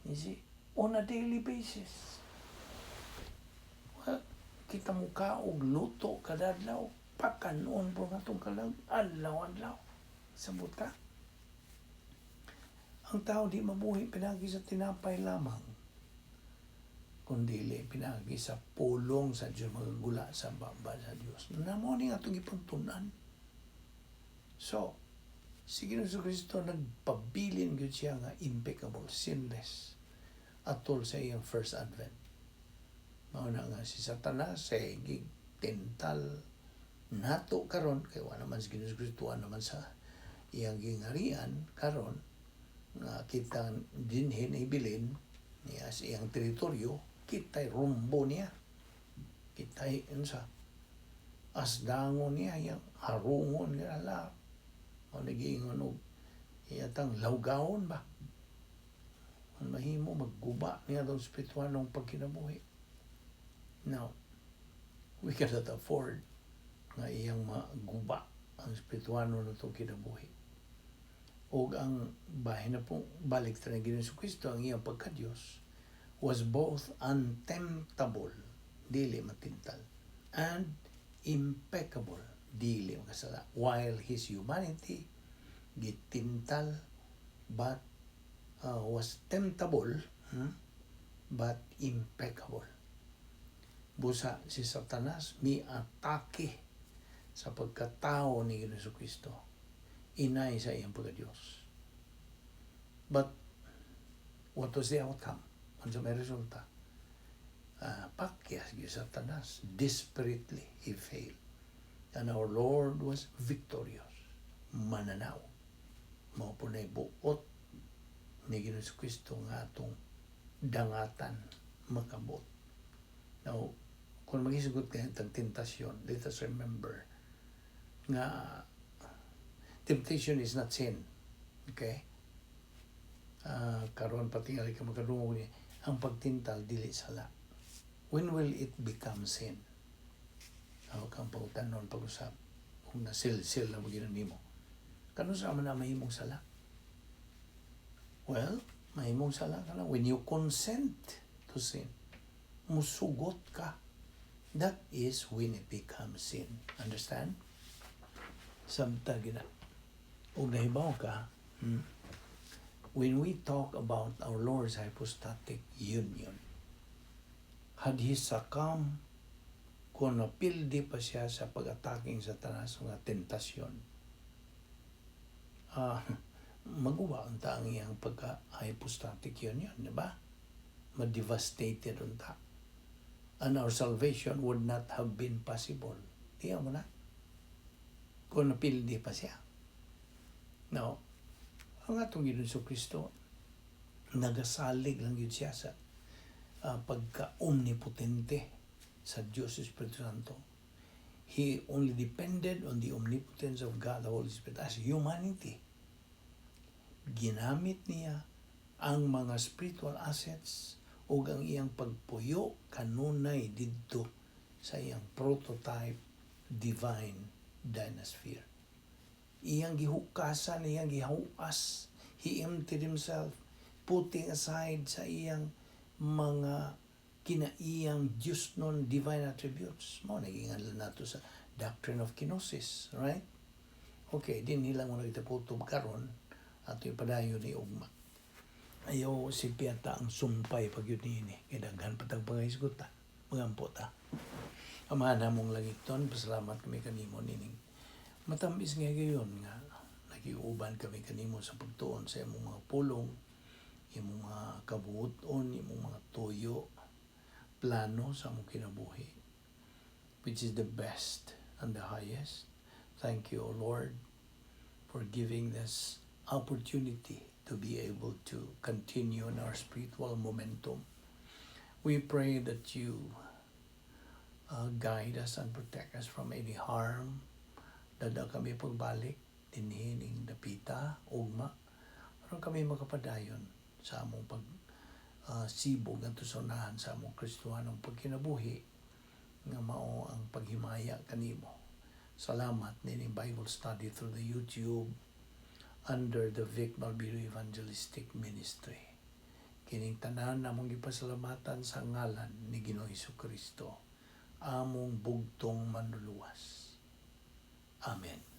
You see? On a daily basis. Well, kita mo ka og luto kada adlaw, pakanon po nga atong kalag, adlaw-adlaw. Sabot ka? Ang tao di mabuhi pinagi sa tinapay lamang, kundi pinagi sa pulong sa Diyos, magagula sa baba sa Diyos. Na mao ni atong ipagtunan. So, si Ginoong Kristo, nagpabilin gyud siya nga impeccable, sinless, atol sa iyang first advent. Mao na nga si Satanas sa tental nato karon, kay wa naman si Ginoong Kristo, wa naman sa iyang gingarian karon nga kita dinhi ibilin niya sa iyang teritoryo. Kita'y rumbo niya, kita'y unsa, asdangon niya, iyang harungon nga ala o nagiingon og iyatang lawgawon ba. Ang mahimo magguba niya atong espiritualong pagkinabuhi. Now, we cannot afford nga iyang maguba ang espirituano natong kinabuhi. Og ang bahin na pong balik ta ng Ginoong Kristo, ang iyang pagka-Diyos was both untemptable, dili matintal, and impeccable, dili makasala, while his humanity gitintal but was temptable, but impeccable. Busa si Satanas mi-atake sa pagkatao ni Ginoong Kristo inay sa iyang pagka-Diyos. But what was the outcome? Ano may resulta? Pakyas gyud Satanas. Desperately, he failed. And our Lord was victorious. Mananaog. Mao po na buot ni Ginoong Kristo nga atong dangatan makabot. Now, kung maghisgot kayo ng tentasyon, let us remember nga temptation is not sin. Okay? Karon patingali ka makadungog ni ang pagtintal dili sala. When will it become sin? Ako kang pangutanon pag-usap kung nasilsil na mo nimo. Kano sa man na mahimong sala? Well, mahimong sala ka lang when you consent to sin. Musugot ka. That is when it becomes sin. Understand? Samta gina. Ug nahibaw ka, when we talk about our Lord's hypostatic union, had he succumbed, kung napildi pa siya sa pag-ataking Satanas nga tentasyon, maguba unta ang iyang pagka-hypostatic union, di ba? Ma-devastated unta. And our salvation would not have been possible. Tiyan mo na. Kung napildi pa siya. Now, ang atong Ginoong Kristo, nagasalig lang yun siya sa pagka-omnipotente sa Diyos Espiritu Santo. He only depended on the omnipotence of God, the Holy Spirit, as humanity. Ginamit niya ang mga spiritual assets ug ang iyang pagpuyo kanunay didto sa iyang prototype divine dynasphere. Iyang gihukasan, iyang gihuas. He emptied himself, putting aside sa iyang mga kinaiyang Diyos non divine attributes. Mao naging nato sa doctrine of kenosis, right? Okay, din nilang mo kita kutob karon ato ipadayon ni ugma. Ayaw si Piata ang sumpay pag yun nini. Kay daghan patang pangahisgot ta. Magampo ta. Amahan namong langiton, pasalamat kami kanimo nining matamis nga gayon nga nakiuban kami kanimo sa pagtuon sa imong mga pulong, imong mga kabuoton, imong mga tuyo, plano sa among kinabuhi. which is the best and the highest. Thank you, O Lord, for giving this opportunity to be able to continue in our spiritual momentum. We pray that you guide us and protect us from any harm. Dad-a kami pagbalik dinhi ning dapita, ugma, aron kami makapadayon sa among pag sibog ngadto sa unahan sa among Kristohanong pagkinabuhi nga mao ang paghimaya kanimo. Salamat nining Bible study through the YouTube under the Vic Balbido Evangelistic Ministry. Kining tanan among gipasalamatan sa ngalan ni Ginoong Kristo, among bugtong Manluluwas. Amen.